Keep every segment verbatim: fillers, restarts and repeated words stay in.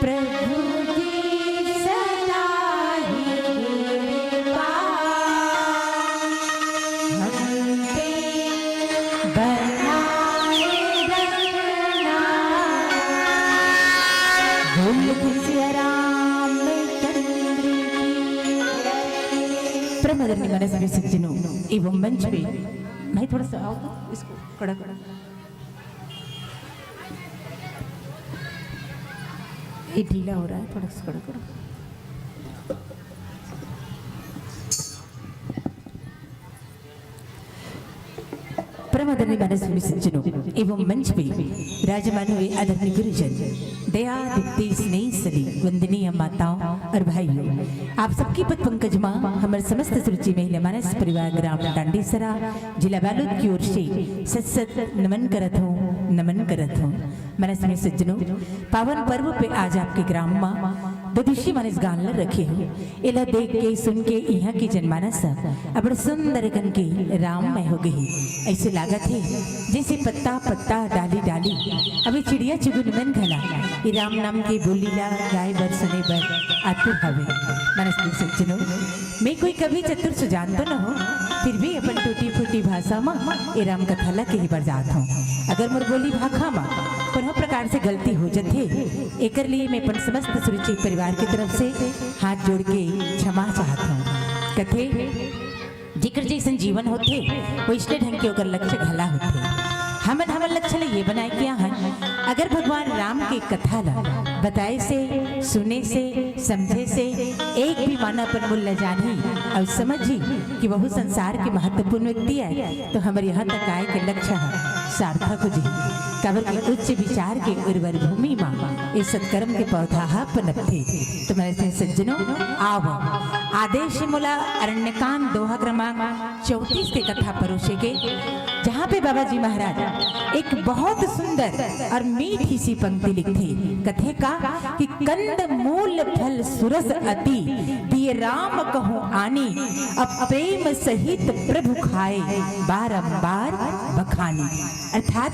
प्रभु जी सदा ही कृपा हम पे बनाए रखना। बोल सिया रामचंद्र की। परम आदरणीय मानस में सज्जनों एवं मंच पे, भाई थोड़ा सा आओ तो इसको कड़ा कड़ा। ये ढीला हो रहा है, थोड़ा सा कड़ा करो। परम आदरणीय मानस में सज्जनों एवं मंच पे विराजमान हुए आदरणीय गुरुजन, दया दीप्ति स्नेह सली वंदनीय माताओं और भाइयों, आप सबकी पद पंकज माँ हमर समस्त सुरुचि महिला मानस परिवार ग्राम डांडीसरा जिला बालोद की ओर से सत सत नमन करत हूँ, नमन करत हूँ। मानस में सज्जनों, पावन पर्व पे आज आपके ग्राम मा दो दिशी मानस गान ल रखे हूँ। एला देख के, सुन के इहाँ के जनमानस ह अबड़ सुंदर कन के राममय हो गई। ऐसे लागत हे जैसे पत्ता पत्ता, डाली डाली, अभी चिड़िया चुगुन मन घला ये राम नाम के बोली ला गाए बर, सुने बर आतुर हवे। मानस में सज्जनों, मैं कोई कवि चतुर सुजान तो न हूँ, फिर भी अपन टूटी फूटी भाषा मा ए राम कथा ला कहे बर जात हूँ। अगर मोर बोली भाखा मा कोनो प्रकार से गलती हो जथे, एकर लिए मैं अपन समस्त सुरुचि परिवार के तरफ से हाथ जोड़ के क्षमा चाहत हूँ। कथे, जेकर जैसन जीवन होथे, वैसने ढंग के ओकर लक्ष्य घला होथे। हमन हमर लक्ष्य ल ये बनाए के आहन, अगर भगवान राम के कथा ला बताए से, सुने से, समझे से एक भी मानव अपन मूल्य जानही अउ समझही कि वहू संसार के महत्वपूर्ण व्यक्ति आय, तो हमर यहाँ तक आए के लक्ष्य ह सार्थक हो जही। काबर के उच्च विचार के उर्वर भूमि मा ये सत्कर्म के पौधा ह पनपथे। तो मानस में सज्जनों, आव आदेश मोला अरण्यकांड दोहा क्रमांक चौंतीस के कथा परोसे के, जहाँ पे बाबा जी महाराज एक बहुत सुंदर और मीठी सी पंक्ति लिखथे। कथे का कि कंद मूल फल सुरस अति, दिए राम कहूँ आनी, अब प्रेम सहित प्रभु खाए, बारंबार बखानी। अर्थात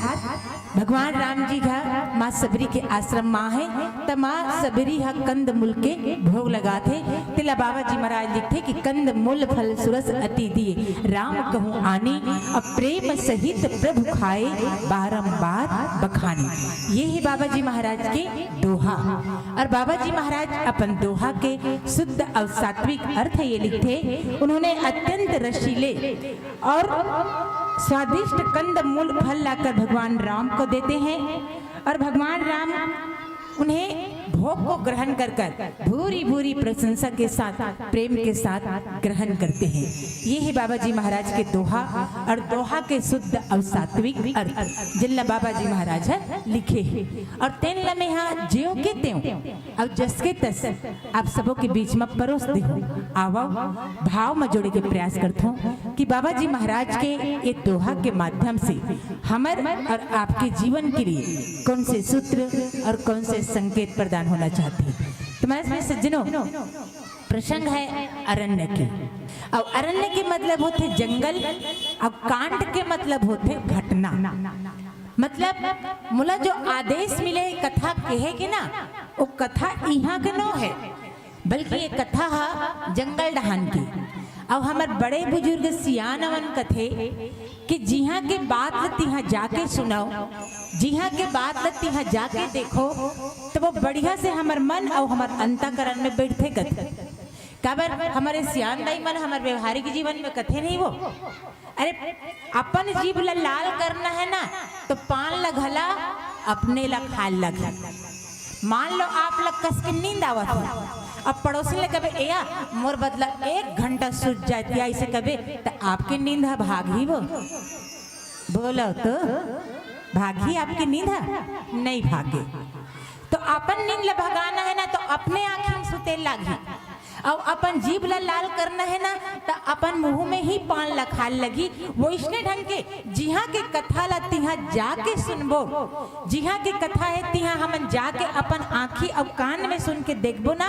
भगवान राम जी ह माँ सबरी के आश्रम मा हे, त माँ सबरी ह कंद मूल के भोग लगाथे। तेला बाबा जी महाराज लिखथे कि कंद मूल फल सुरस अति दिए, राम कहूँ आनी, अब प्रेम सहित प्रभु खाए, बारंबार बखानी। ये हे बाबा जी महाराज के दोहा। और बाबा जी महाराज अपन दोहा के शुद्ध और सात्विक अर्थ ये लिखथे, उन्होंने अत्यंत रसीले और स्वादिष्ट कंद मूल फल लाकर भगवान राम को देते हैं और भगवान राम उन्हें भोग को ग्रहण कर कर भूरी भूरी प्रशंसा के साथ, प्रेम के साथ ग्रहण करते हैं। ये है बाबा जी महाराज के दोहा और दोहा के शुद्ध और सात्विक अर्थ, जिनला बाबा जी महाराज ह लिखे हैं। और तेन ल मैं हा ज्यों के त्यों और जस के तस आप सबों के बीच में परोस देहूं। आवव, भाव में जोड़े के प्रयास करथों कि बाबा जी महाराज के ये दोहा के माध्यम से हमर और आपके जीवन के लिए कौन से सूत्र और कौन से संकेत प्रदान होना चाहते हैं। तो मैं इसमें सज्जनों, प्रसंग है अरण्य के, और अरण्य के मतलब होते जंगल, और कांड के मतलब होते घटना। मतलब मोला जो आदेश मिले कथा कहे के ना, वो कथा इहाँ के नो है, बल्कि ये कथा ह जंगल डहान के। अउ हमर बड़े बुजुर्ग सियान मन कथे कि जिहाँ के बात ल तिहाँ जाके सुनव, जिहाँ के बात ल तिहाँ जाके देखो, त वो बढ़िया से हमर मन अउ हमर अंतःकरण में बैठथे कथे। काबर हमरे सियान दाई मन हमर व्यवहारिक जीवन में कथे नहीं वो, अरे, अपन जीभ ल लाल करना है ना, तो पान ल घला अपने ल खाए ल लगही। मान लो आप ल कस के नींद आवत हे, अब पड़ोसी ल कबे, "एया, मोर बदला एक घंटा सुत जातिया," इसे कबे, त आपके नींद ह भागही वो। बोलो तो। भागही आपके नींद ह? नहीं भागे। तो अपन नींद ल भगाना हे ना, तो अपने आँखी म सुते लागही। अउ अपन जीभ ल लाल करना हे ना, त अपन मुँह में ही पान ल खाए लगही। वइसने ढंग के जिहाँ के कथा ल तिहाँ जाके सुनबो, जिहाँ के कथा हे तिहाँ हमन जाके अपन आँखी अउ कान में सुन के देखबो ना,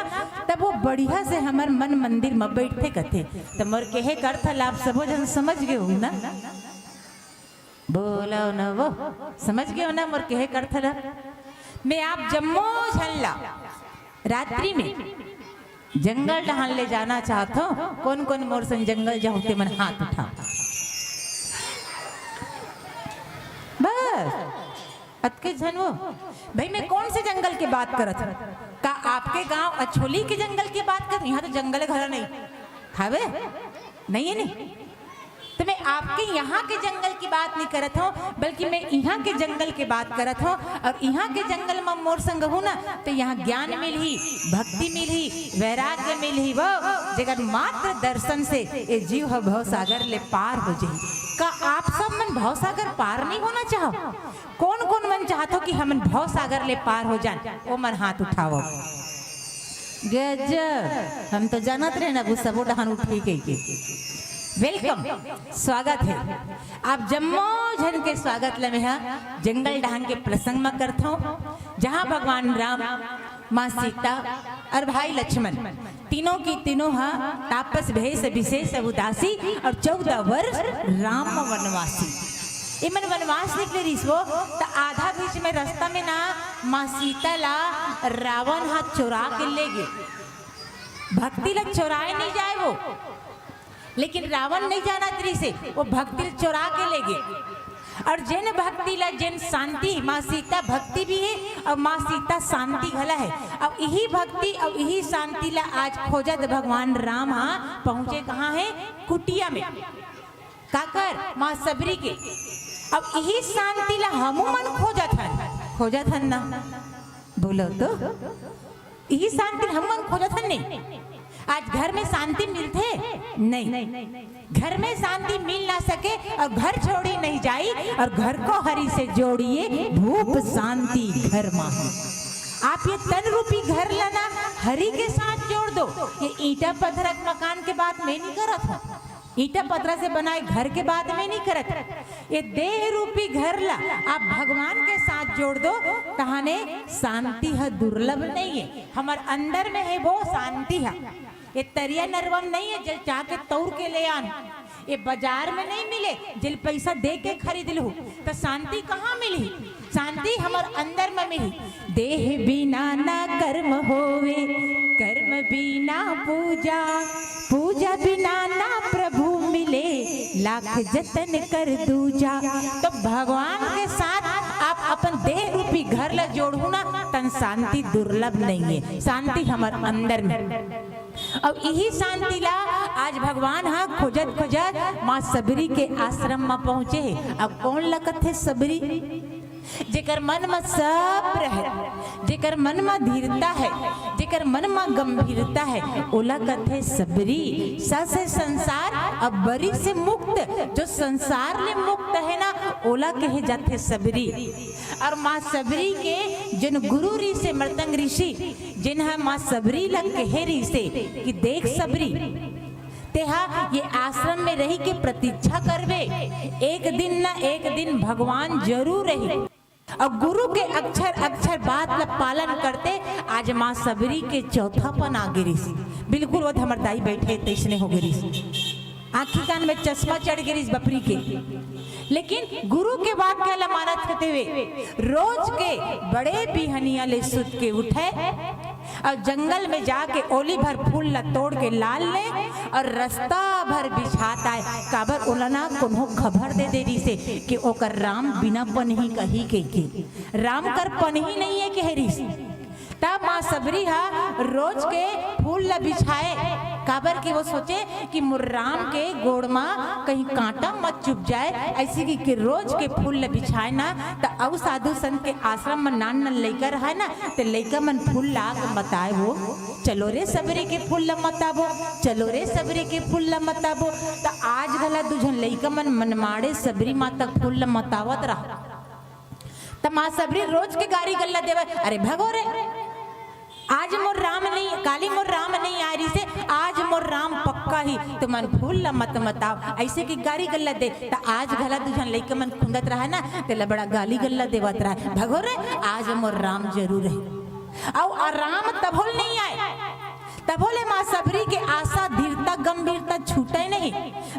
तब वो बढ़िया से हमर मन मंदिर म बइठथे कथे। त मोर कहे के अर्थ ल आप सबो झन समझ गे हो ना? बोलो न वो, समझ गे हो ना मोर कहे के अर्थ ल? मैं आप जम्मो झन ला रात्रि में जंगल डहान ले जाना चाहत हो। कोन कोन मोर संग जंगल जाहू ते मन हाथ उठाओ। बस अतके झन वो। भाई, मैं कौन से जंगल के बात करत हूँ? का आपके गांव अछोली के जंगल के बात कर? यहाँ तो जंगल घरा नहीं हवे, नहीं है नहीं। तो मैं आपके यहाँ के जंगल की बात नहीं करत हूँ, बल्कि मैं यहाँ के जंगल के बात करत हूँ। और यहाँ के जंगल में मोर संग हूँ ना, तो यहाँ ज्ञान मिलही, भक्ति मिलही, वैराग्य मिलही। वो जेकर मात्र दर्शन से ये जीव ह भवसागर ले पार हो जाही। का आप सब मन भवसागर पार नहीं होना चाहो? कौन कौन मन चाहत हो कि हमन भवसागर ले पार हो जान? ओ मन हाथ उठाओ। गजब, हम तो जानत रहे ना, वो सबो डहान उठही कहिके। वेलकम, स्वागत है। आप जम्मो झन के स्वागत ल मेहा जंगल डहान के प्रसंग म करथों, जहाँ भगवान राम, माँ सीता और भाई लक्ष्मण तीनों की तीनों ह तापस भेष विशेष उदासी और चौदह वर्ष राम वनवासी। इमन वनवास निकले रिहिस वो, त आधा बीच में रास्ता में ना माँ सीता ला रावण हा चोरा के ले गे। भक्ति ला चोराए नहीं जाए वो, लेकिन रावण नहीं जानत रिहिस हे, वो भक्ति ला चोरा के ले गे। और जेन भक्ति ला, जेन शांति, माँ सीता भक्ति भी है और माँ सीता शांति घला है। अब यही भक्ति और यही शांति ला आज खोजत भगवान राम हा पहुँचे कहाँ है? कुटिया में। काकर? माँ सबरी के। अब यही शांति ला हमू मन खोजत हन, खोजत हन ना? बोलो तो, यही शांति ला हमू मन खोजत हन नहीं? आज घर में शांति मिलथे? नहीं। घर में शांति मिल ना सके और घर छोड़ी नहीं जाई, और घर को हरि से जोड़िए, भूप शांति घर माही। आप ये तन रूपी घर ला ना हरि के साथ जोड़ दो। ये ईंटा पत्थर के मकान के बात मैं नहीं करत हूँ, ईंटा पत्थर से बनाए घर के बात मैं नहीं करत। ये देह रूपी घर ला आप भगवान के साथ जोड़ दो, तहाने शांति ह दुर्लभ नहीं है। हमर अंदर में है वो शांति ह। ये तरिया नरवा म नहीं है, जेल जाके तौर के ले आन। ये बाजार में नहीं मिले, जेल पैसा दे के खरीद लू, तो शांति कहाँ मिलही? शांति हमर अंदर में मिलही। देह बिना ना कर्म होवे, कर्म बिना पूजा, पूजा बिना ना प्रभु मिले, लाख जतन कर दूजा। तो भगवान के साथ आप अपन देह रूपी घर ला जोड़हू ना, तन शांति दुर्लभ नहीं है। शांति हमर अंदर में। अब यही शांति ला आज भगवान हा खोजत खोजत माँ सबरी के आश्रम में पहुँचे हे। अब कौन ला कथे सबरी? जेकर मन में सब्र है, जेकर मन में धीरता है, जेकर मन में गंभीरता है, ओला कथे सबरी। सस संसार, अब बरी से मुक्त, जो संसार ले मुक्त है ना, ओला कहे जाथे सबरी। और माँ सबरी के जेन गुरु रिहिस हे मर्तंग ऋषि, जेन ह माँ सबरी ला कहे रिहिस हे कि देख सबरी, तेहा ये आश्रम में रही के प्रतीक्षा करबे, एक दिन ना एक दिन भगवान जरूर रही। और गुरु के अक्षर अक्षर बात ला पालन करते आज माँ सबरी के चौथापन आ गे रिहिस। बिल्कुल वो हमर दाई बैठे तैसने हो गे रिहिस। आँखी कान में चश्मा चढ़ गे रिहिस बपरी के, लेकिन गुरु के वाक्य ला मानत होते हुए रोज के बड़े बिहनिया ले सुत के उठे और जंगल में जाके ओली भर फूल ला तोड़ के लान ले और रास्ता भर बिछात आए। काबर ओला ना कोनो खबर दे दे रिहिस हे कि ओकर राम बिना पनही कही कहिके, राम कर पनही नहीं है कहे रिहिस। तब माँ सबरी हा रोज के फूल ला बिछाए, काबर कि वो सोचे कि मोर राम के गोड़ मा कहीं कांटा मत चुभ जाए, ऐसे कि, कि रोज के फूल ला बिछाए ना, त अउ साधु संत के आश्रम में नान नान लइका रहे ना, ते लइका मन फूल ला के बताए वो, "चलो रे सबरी के फूल ला मताबो, चलो रे सबरी के फूल ला मताबो।" त आज घला दू झन लइका मन मनमाड़े सबरी माता के फूल ला मतावत रहा। त माँ सबरी रोज के गारी गल्ला देवय, "अरे भगो रे, आज मोर राम नहीं, काली मोर राम नहीं आय रिहिसे, आज मोर राम पक्का ही, तुमन फूल ला मत मताव।" अइसे के गारी गल्ला दे। त आज घला दू झन लइका मन खुंदत रहय ना, तेला बड़ा गाली गल्ला देवत रहय, "भगो रे, आज मोर राम जरूर हे।" अउ आ राम तभो ले नहीं आय, तभो ले माँ सबरी के आशा, धीरता, गंभीरता छूटय नहीं।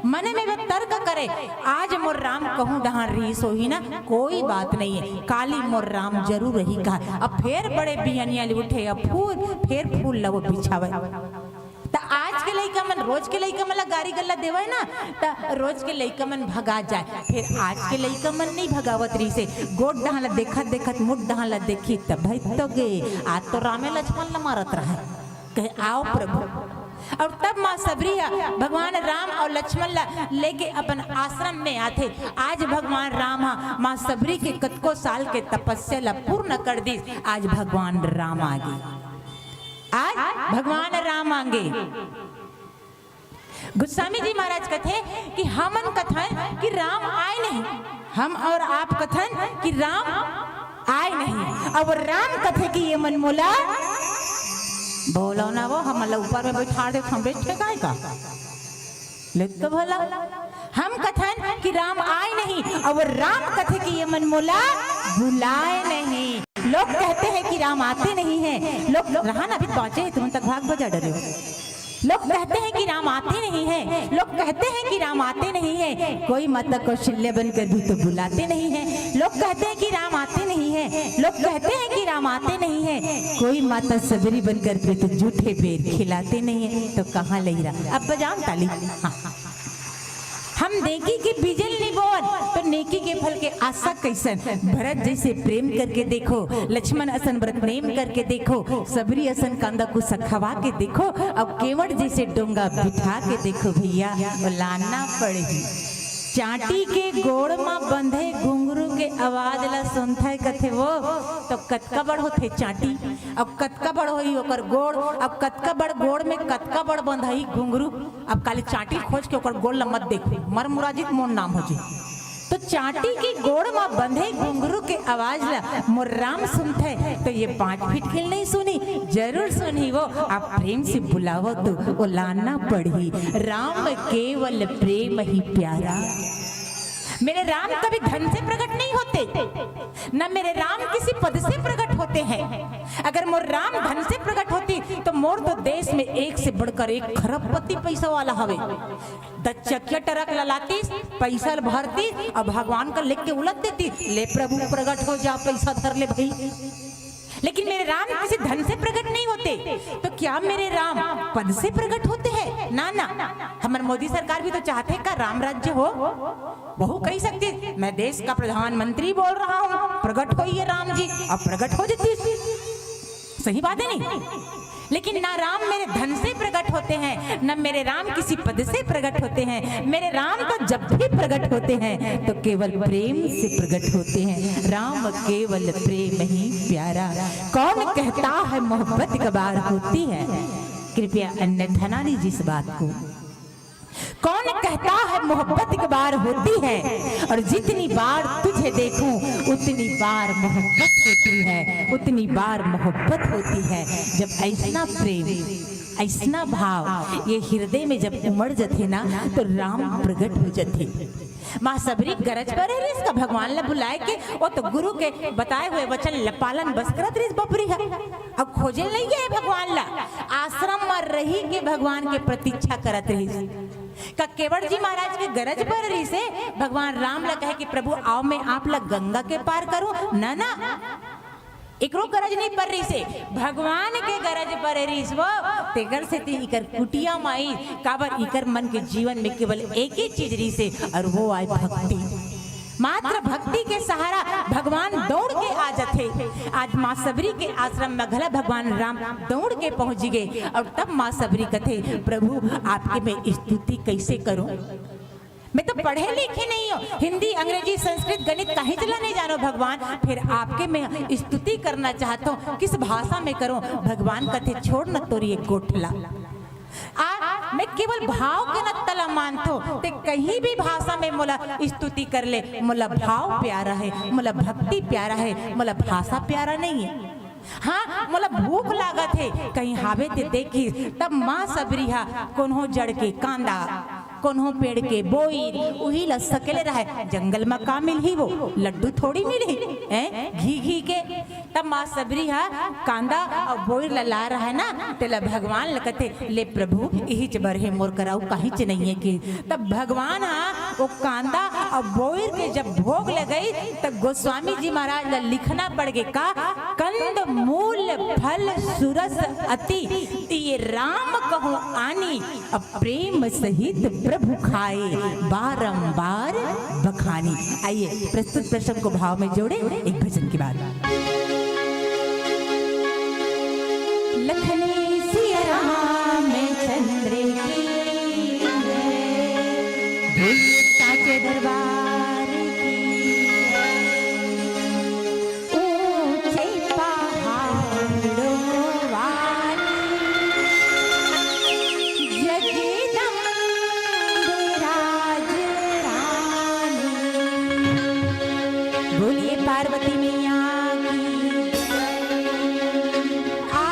मन में वे तर्क करे, "आज मोर राम कहूँ डहार रिहिस होही ना, कोई बात नहीं है, काली मोर राम जरूर रही" कहा। अब फेर बड़े बिहनिया ले उठे, अब फूल, फेर फूल ला वो बिछावय। त आज के लइका मन, रोज के लइका मन ला गारी गल्ला देवय ना, त रोज के लइका मन भगा जाय। फेर आज के लइका मन नहीं भगावत रिहिसे, गोड़ डहार ला देखत देखत मुड़ डहार ला देखही, त भई तो गे, आज तो रामे लक्ष्मण ला मारत रहय, कहे, "आओ प्रभु।" अउ तब माँ सबरी ह भगवान राम अउ लक्ष्मण ला लेके अपन आश्रम में आथे। आज भगवान राम ह माँ सबरी के कतको साल के तपस्या ला पूर्ण कर दिस। आज भगवान राम आगे, आज भगवान राम आगे। गोस्वामी जी महाराज कथे कि हमन कथन कि राम आय नहीं, हम अउ आप कथन कि राम आय नहीं, अउ राम कथे कि ये मन मोला, बोलो ना वो, हमन ला ऊपर में बइठार दे, हम बइठे काय का? ले तो भला, हम कथन कि राम आय नहीं, अउ राम कथे कि ये मन मोला बुलाय नहीं। लोग कहते हैं कि राम आते नहीं है, लोग, लोग रहा ना, अभी पहुंचे ही, तुम तक भाग बजा डरे हो। लोग कहते हैं कि राम आते नहीं हैं, लोग कहते हैं कि राम आते नहीं हैं, कोई माता कौशल्या बनकर भी तो बुलाते नहीं हैं। लोग कहते हैं कि राम आते नहीं हैं, लोग कहते हैं कि राम आते नहीं हैं, कोई माता सबरी बनकर भी तो जूठे बेर खिलाते नहीं हैं। तो कहाँ लहिरा? अब बजाओ ताली। हाँ। हम नेकी के बीजल नहीं बोवन, तो नेकी के फल के आशा कइसन? भरत जइसे प्रेम करके देखो, लक्ष्मण असन व्रत नेम करके देखो, सबरी असन कांदा कुसा खवा के देखो, अउ केवड़ जइसे डोंगा बिठा के देखो भइया, ओलाना पड़ही। चांटी के गोड़ म बंधे घुंघरू के आवाज ला सुनथय कथे वो, तो कतका बड़ होथे चांटी, अउ कतका बड़ होही ओकर गोड़, अउ कतका बड़ गोड़ में कतका बड़ बंधही घुंघरू। अब काली चांटी खोज के ओकर गोड़ ल मत देखू, मर मुराजित मोर नाम हो जी। तो चांटी के गोड़ म बंधे घुंघरू के आवाज ल मोर राम सुनथे, तो ये पाँच फीट के नहीं सुनी, जरूर सुनी वो। आप प्रेम से बुलावो तो ओलाना पड़ही। राम केवल प्रेम ही प्यारा। मेरे राम कभी धन से प्रकट नहीं होते, न मेरे राम किसी पद से प्रकट होते हैं। अगर मोर राम धन से प्रकट होती, तो मोर तो देश में एक से बढ़कर एक खरबपति पैसा वाला हवे। दस चकिया ट्रक ला लातीस, पैसा ल भरतीस, अउ भगवान का लिख के उलट देती, "ले प्रभु प्रकट हो जा, पैसा धर ले भई।" लेकिन मेरे राम किसी धन से प्रकट नहीं होते, तो क्या मेरे राम पद से प्रकट होते हैं? ना, ना। हमर मोदी सरकार भी तो चाहथे का राम राज्य हो, वहू कहि सकतीस, "मैं देश का प्रधानमंत्री बोल रहा हूँ, प्रकट होइए राम जी," अब प्रकट हो जातीस। सही बात है नहीं? लेकिन ना राम मेरे धन से प्रकट होते हैं, न मेरे राम किसी पद से प्रकट होते हैं। मेरे राम तो जब भी प्रकट होते हैं तो केवल प्रेम से प्रकट होते हैं। राम केवल प्रेम ही प्यारा। कौन कहता है मोहब्बत एक बार होती है? कृपया अन्यथा ना लीजिए इस बात को। कौन कहता है मोहब्बत एक बार होती है, और जितनी बार तुझे देखूं उतनी बार मोहब्बत होती है, उतनी बार मोहब्बत होती है। जब ऐसना प्रेम, ऐसना भाव ये हृदय में जब उमड़ जथे ना, तो राम प्रकट हो जथे। माँ सबरी गरज परे रिहिस का भगवान ला बुलाए के, वो तो गुरु के बताए हुए वचन ल पालन बस करत रिहिस बपुरी ह। अब खोजे ल नहीं गए भगवान ला, आश्रम म रही के भगवान के प्रतीक्षा करत रिहिस। का केवड़ जी महाराज के गरज पर रिहिसे भगवान राम ला कहे कि "प्रभु आओ, मैं आप ला गंगा के पार करूं"? ना, ना, एकरो गरज नहीं पर रिहिसे, भगवान के गरज पर रिहिस वो। तेकर सेती इकर कुटिया म आइस, काबर इकर मन के जीवन में केवल एक ही चीज रिहिसे, अउ वो आय भक्ति। मात्र भक्ति के सहारा भगवान दौड़ के आ जथे। आज माँ सबरी के आश्रम में घला भगवान राम दौड़ के पहुंच गए, अउ तब माँ सबरी कथे, "प्रभु, आपके मैं स्तुति कैसे करूं?" मैं तो पढ़े लिखे नहीं हो, हिंदी, अंग्रेजी, संस्कृत, गणित कहीं चला नहीं जानो भगवान, फिर आपके मैं स्तुति करना चाहता हूँ, किस भाषा में करूँ? भगवान कथे, "छोड़ न तोर ये गोठला।" आ, मैं केवल भाव के नत्ता ला मानथों। ते कहीं भी भाषा में मोला स्तुति कर ले, मोला भाव प्यारा हे, मोला भक्ति प्यारा हे, मोला भाषा प्यारा नहीं हे। हाँ, मोला भूख लागत हे, कहीं हावे ते देखिस, तब माँ सबरी हा कोन्हो जड़ के कांदा, कोन्हो पेड़ के बोइर, उही ला सकेले रहय। जंगल म का मिलही वो, लड्डू थोड़ी मिलही, हैं? घी घी के। तब माँ सबरी हा कांदा अउ बोइर ला लाय रहय ना, तेला भगवान ला कथे, "ले प्रभु, इहीच बर हे मोर करा, अउ काहीच नइये" कहिस। तब भगवान हा वो कांदा अउ बोइर के जब भोग लगइस, तब गोस्वामी जी महाराज ला लिखना पड़ गे का, "कंद मूल फल सुरस अति, तिय राम कहूँ आनी, अब प्रेम सहित प्रभु खाए, बारंबार बखानी।" आइए, प्रस्तुत प्रसंग को भाव में जोड़े एक भजन के बाद। लखनी सिया राम चंद्र की जय, बोल साचे दरबार की जय। ऊंचे पहाड़ों वाली जगदम्ब राज रानी। बोलिए पार्वती मैया की। आ,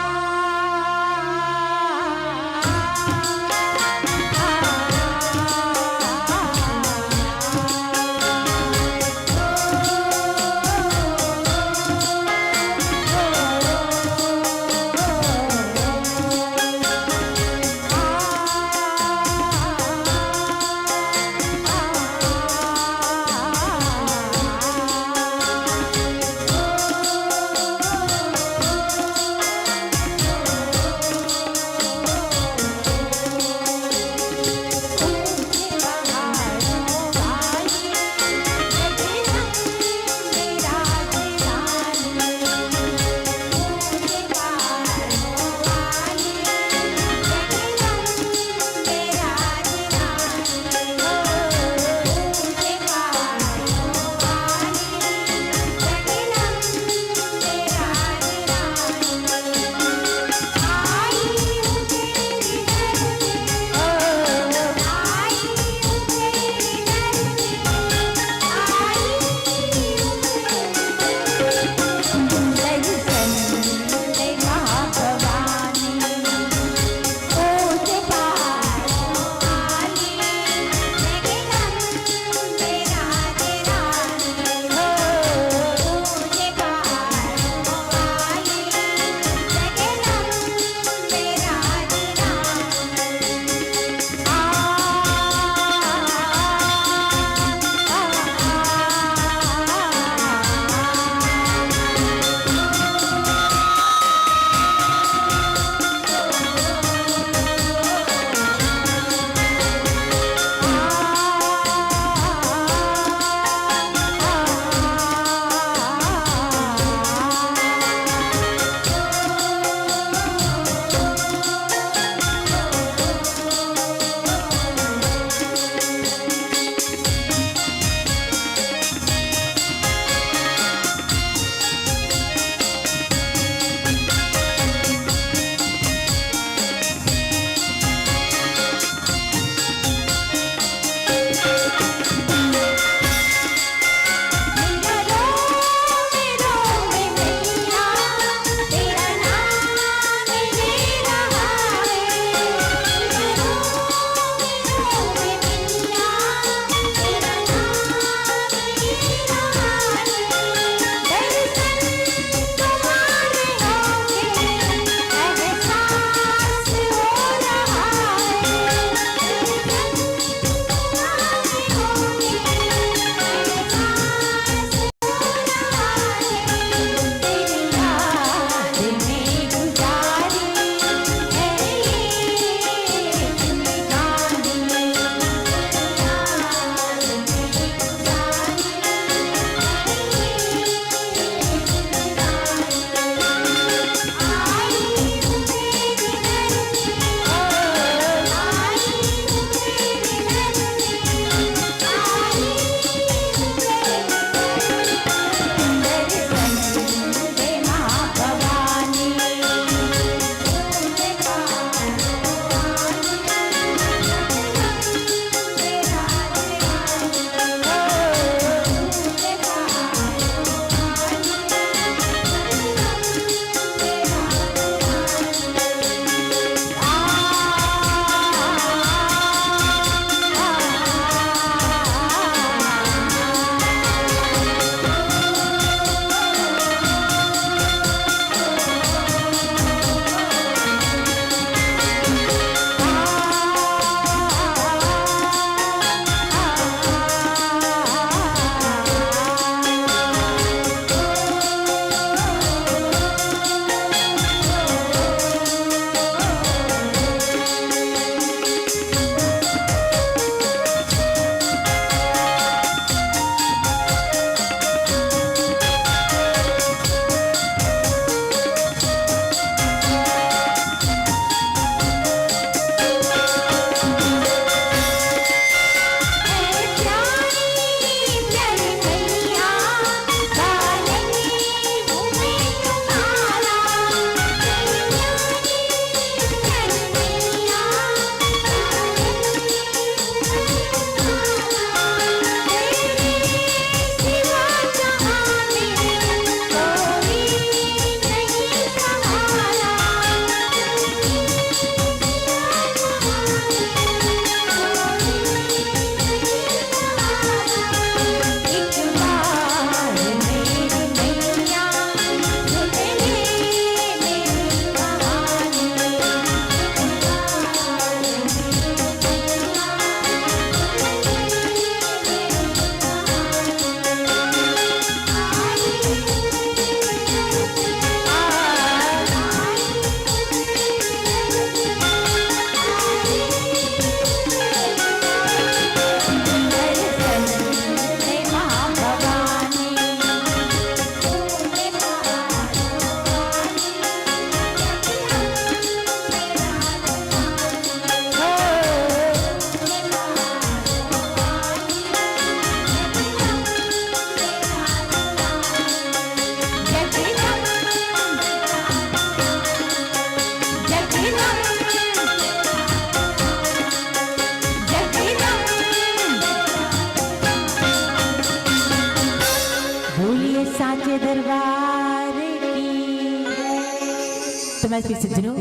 समय के सज्जनों,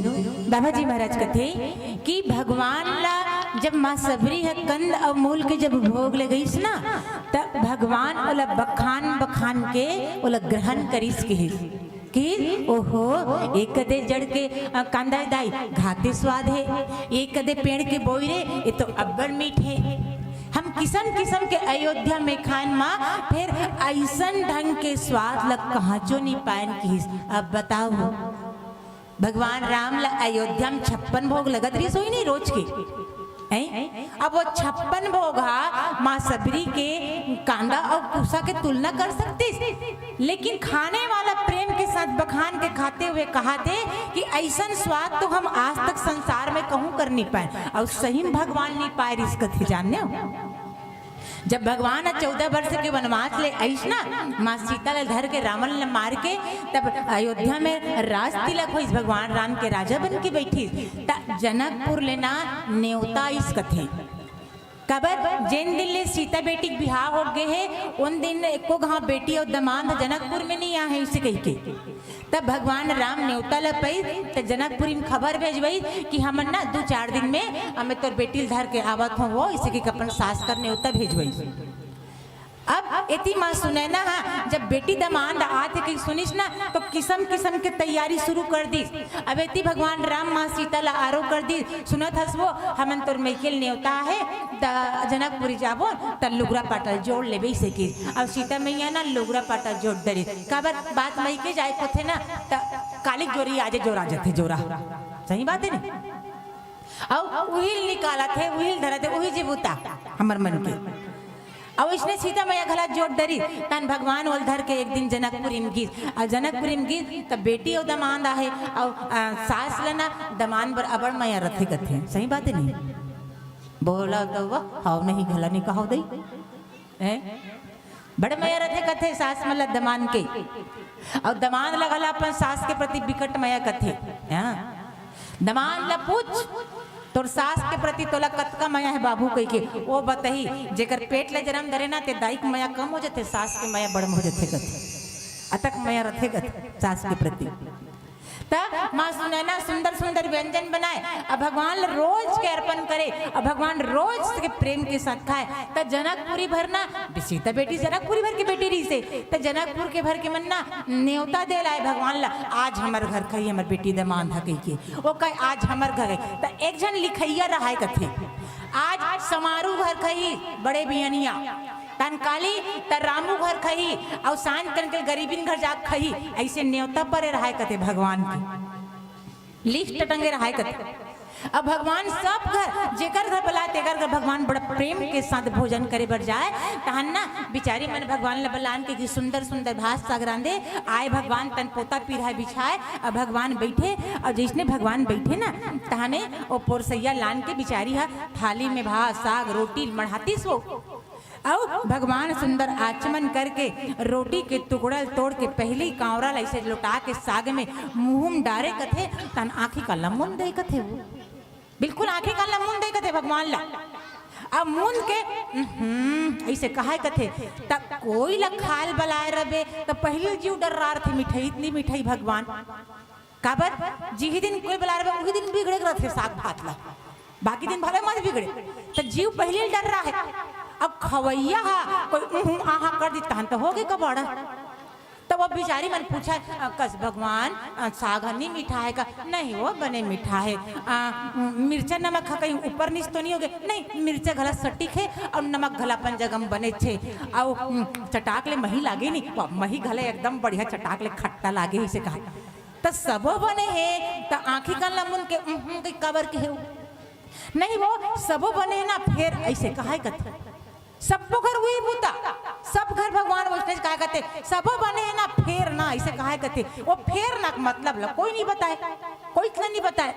बाबा जी महाराज कथे कि भगवान ला जब माँ सबरी ह कंद अउ मूल के जब भोग लगइस ना, त भगवान ओला बखान बखान के ओला ग्रहण करिस, कहिस कि ओहो, एक दे जड़ के, अ, कांदा दाई, घाते स्वाद हे, एक दे पेड़ के बोई रे, ये तो अब्बड़ मीठ हे। हम किसम किसम के अयोध्या में खान मा, फेर अइसन ढंग के स्वाद ल कहांचो नी पायन, कहिस। अब बताओ, भगवान राम ला अयोध्या में छप्पन भोग लगत रहिस होही नहीं रोज के, हैं? अब वो छप्पन भोग हा माँ सबरी के कांदा अउ कुसा के तुलना कर सकतिस, लेकिन खाने वाला प्रेम के साथ बखान के खाते हुए कहाथे कि अइसन स्वाद तो हम आज तक संसार में कहूं कर नी पाए, अउ सही में भगवान नी पाए रिहिस कथे, जाने हो? जब भगवान ह चौदह वर्ष के वनवास ले आइस ना, माँ सीता ल धर के, रावण ल मार के, तब अयोध्या में राज तिलक होइस, भगवान राम के राजा बन के बैठिस, त जनकपुर ले ना नेवता आइस कथे। काबर, जेन दिन ले सीता बेटी के बिहाव हो गे हे, ओन दिन एको घांव बेटी अउ दमांद जनकपुर में नी आहे, इसे कहिके। तब भगवान राम नेवता ल पइस, त जनकपुरी में खबर भेजवइस कि हमन ना दू चार दिन में हमें तोर बेटी ल धर के आवत हों, वो इसे कहिके अपन सास कर नेवता भेजवइस। अब एती माँ सुनैना हा जब बेटी दमांद आत हे कहि सुनिस ना, तो किसम किसम के तैयारी शुरू कर दिस। अब एती भगवान राम माँ सीता ला आरो कर दिस, सुनत हस वो, हमन तोर मइके ल नेवता हे, त जनकपुरी जाबो, त लुगरा पाटा ल जोड़ लेबे, इसे कहिस। अब सीता मैया ना लुगरा पाटा जोड़ डरिस, काबर बात मइके जाए होथे ना, त काली जोरी आजे जोरा जथे जोरा। सही बात हे ना? अउ उहिल निकालत हे, उहिल धरत हे, उही जी बूता हमर मन के। अउ इसने सीता मैया घला जोड़ डरिस, तहन भगवान ओल धर के एक दिन जनकपुरी में गिस, अउ जनकपुरी में गिस, त बेटी अउ दमांद आहे, अउ, अ, सास ल ना दमांद बर अबड़ मया रथे कथे, सही बात हे नहीं? बोला तो वो, हाव नहीं घला नहीं कहाव दई, हैं? बड़ मया रथे कथे सास मन ल दमांद के, अउ दमांद ल घला अपन सास के प्रति बिकट मया कथे। हाँ, दमांद ल पूछ, तोर सास के प्रति तोला कतका मया हे बाबू कहिके, ओ बतही। जेकर पेट ले जन्म धरे ना, ते दाई के मया कम हो जथे, सास के मया बड़ हो जथे कथे। अतक मया रथे कथे सास के प्रति। त माँ सुनैना सुंदर सुंदर व्यंजन बनाए, अब भगवान ल रोज के अर्पण करे, अब भगवान रोज के प्रेम के साथ खाए। त जनकपुरी भर ना, सीता बेटी जनकपुरी भर के बेटी रहिसे, त जनकपुर के भर के मन ना नेवता दे लाए भगवान ला, आज हमर घर खाही हमर बेटी दमांद ह कहिके। ओ कहे, आज हमर घर है। त एक झन लिखैया रहाय कथे, आज समारू घर खाही बड़े बियनिया, तन काली त रामू घर खाही, अउ सांझ कन के गरीबिन घर जाके खाही। अइसे नेवता परे रहाय कथे भगवान के, लिस्ट टंगे रहाय कथे। अब भगवान सब घर, जेकर घर बलाय, तेकर घर भगवान बड़ा प्रेम के साथ भोजन करे बर जाय। तहन ना बिचारी मन भगवान ल बलान के कि सुंदर सुंदर भात साग रांधे, आय भगवान तन पोता पीढ़ा बिछाय, अब भगवान बैठे, अउ जइसने भगवान बैठे ना, तहने ओ पोरसैया लान के बिचारी ह थाली में भात साग रोटी मढ़ातिस वो। अउ भगवान सुंदर आचमन करके रोटी के टुकड़ा ल तोड़ के पहिली कांवरा ल अइसे लोटा के साग में मुंह में डारे कथे, तहन आंखी कान ल मुंद दे कथे वो। बिल्कुल आंखी कान ल मुंद दे कथे भगवान ला। अब मुंद के, "उहुं," अइसे कहाय कथे, त कोई ल खाय ल बलाय रबे, त पहिली जीव डर्रा रथे, मिठाई, इतनी मिठाई भगवान। काबर? जिही दिन कोई बलाय रबे, उही दिन बिगड़े के रथे साग भात ला। बाकी दिन भले मत बिगड़े। त जीव पहिली डर्रा हे। अब खवैया हा कोई उहुं आहा कर दी, तहन त होगे कबाड़ा। त वो बिचारी मन पूछय, "अ, कस भगवान, अ, साग ह नी मीठा हे का?" "नहीं वो बने मीठा हे।" "अ, मिर्चा नमक ह कहीं ऊपर नीच तो नहीं होगे?" "नहीं, मिर्चा घला सटीक हे अउ नमक घला अपन जगह में बने छे। अउ, उम, चटाक ले मही लागे नी, वो मही घला एकदम बढ़िया चटाक ले खट्टा लागे," अइसे कहा। त सबो बने हे, त आंखी कान ल मुंद के, "उहुं," के काबर के हे वो? "नहीं वो सबो बने हे ना, फेर," अइसे कहाय कथे। सबो घर उही बूता, सब घर भगवान वइसने कहाय कथे, "सबो बने हे ना, फेर ना," अइसे कहाय कथे। वो फेर ना के मतलब ल कोई नहीं बताय, कोई इतना नहीं बताय।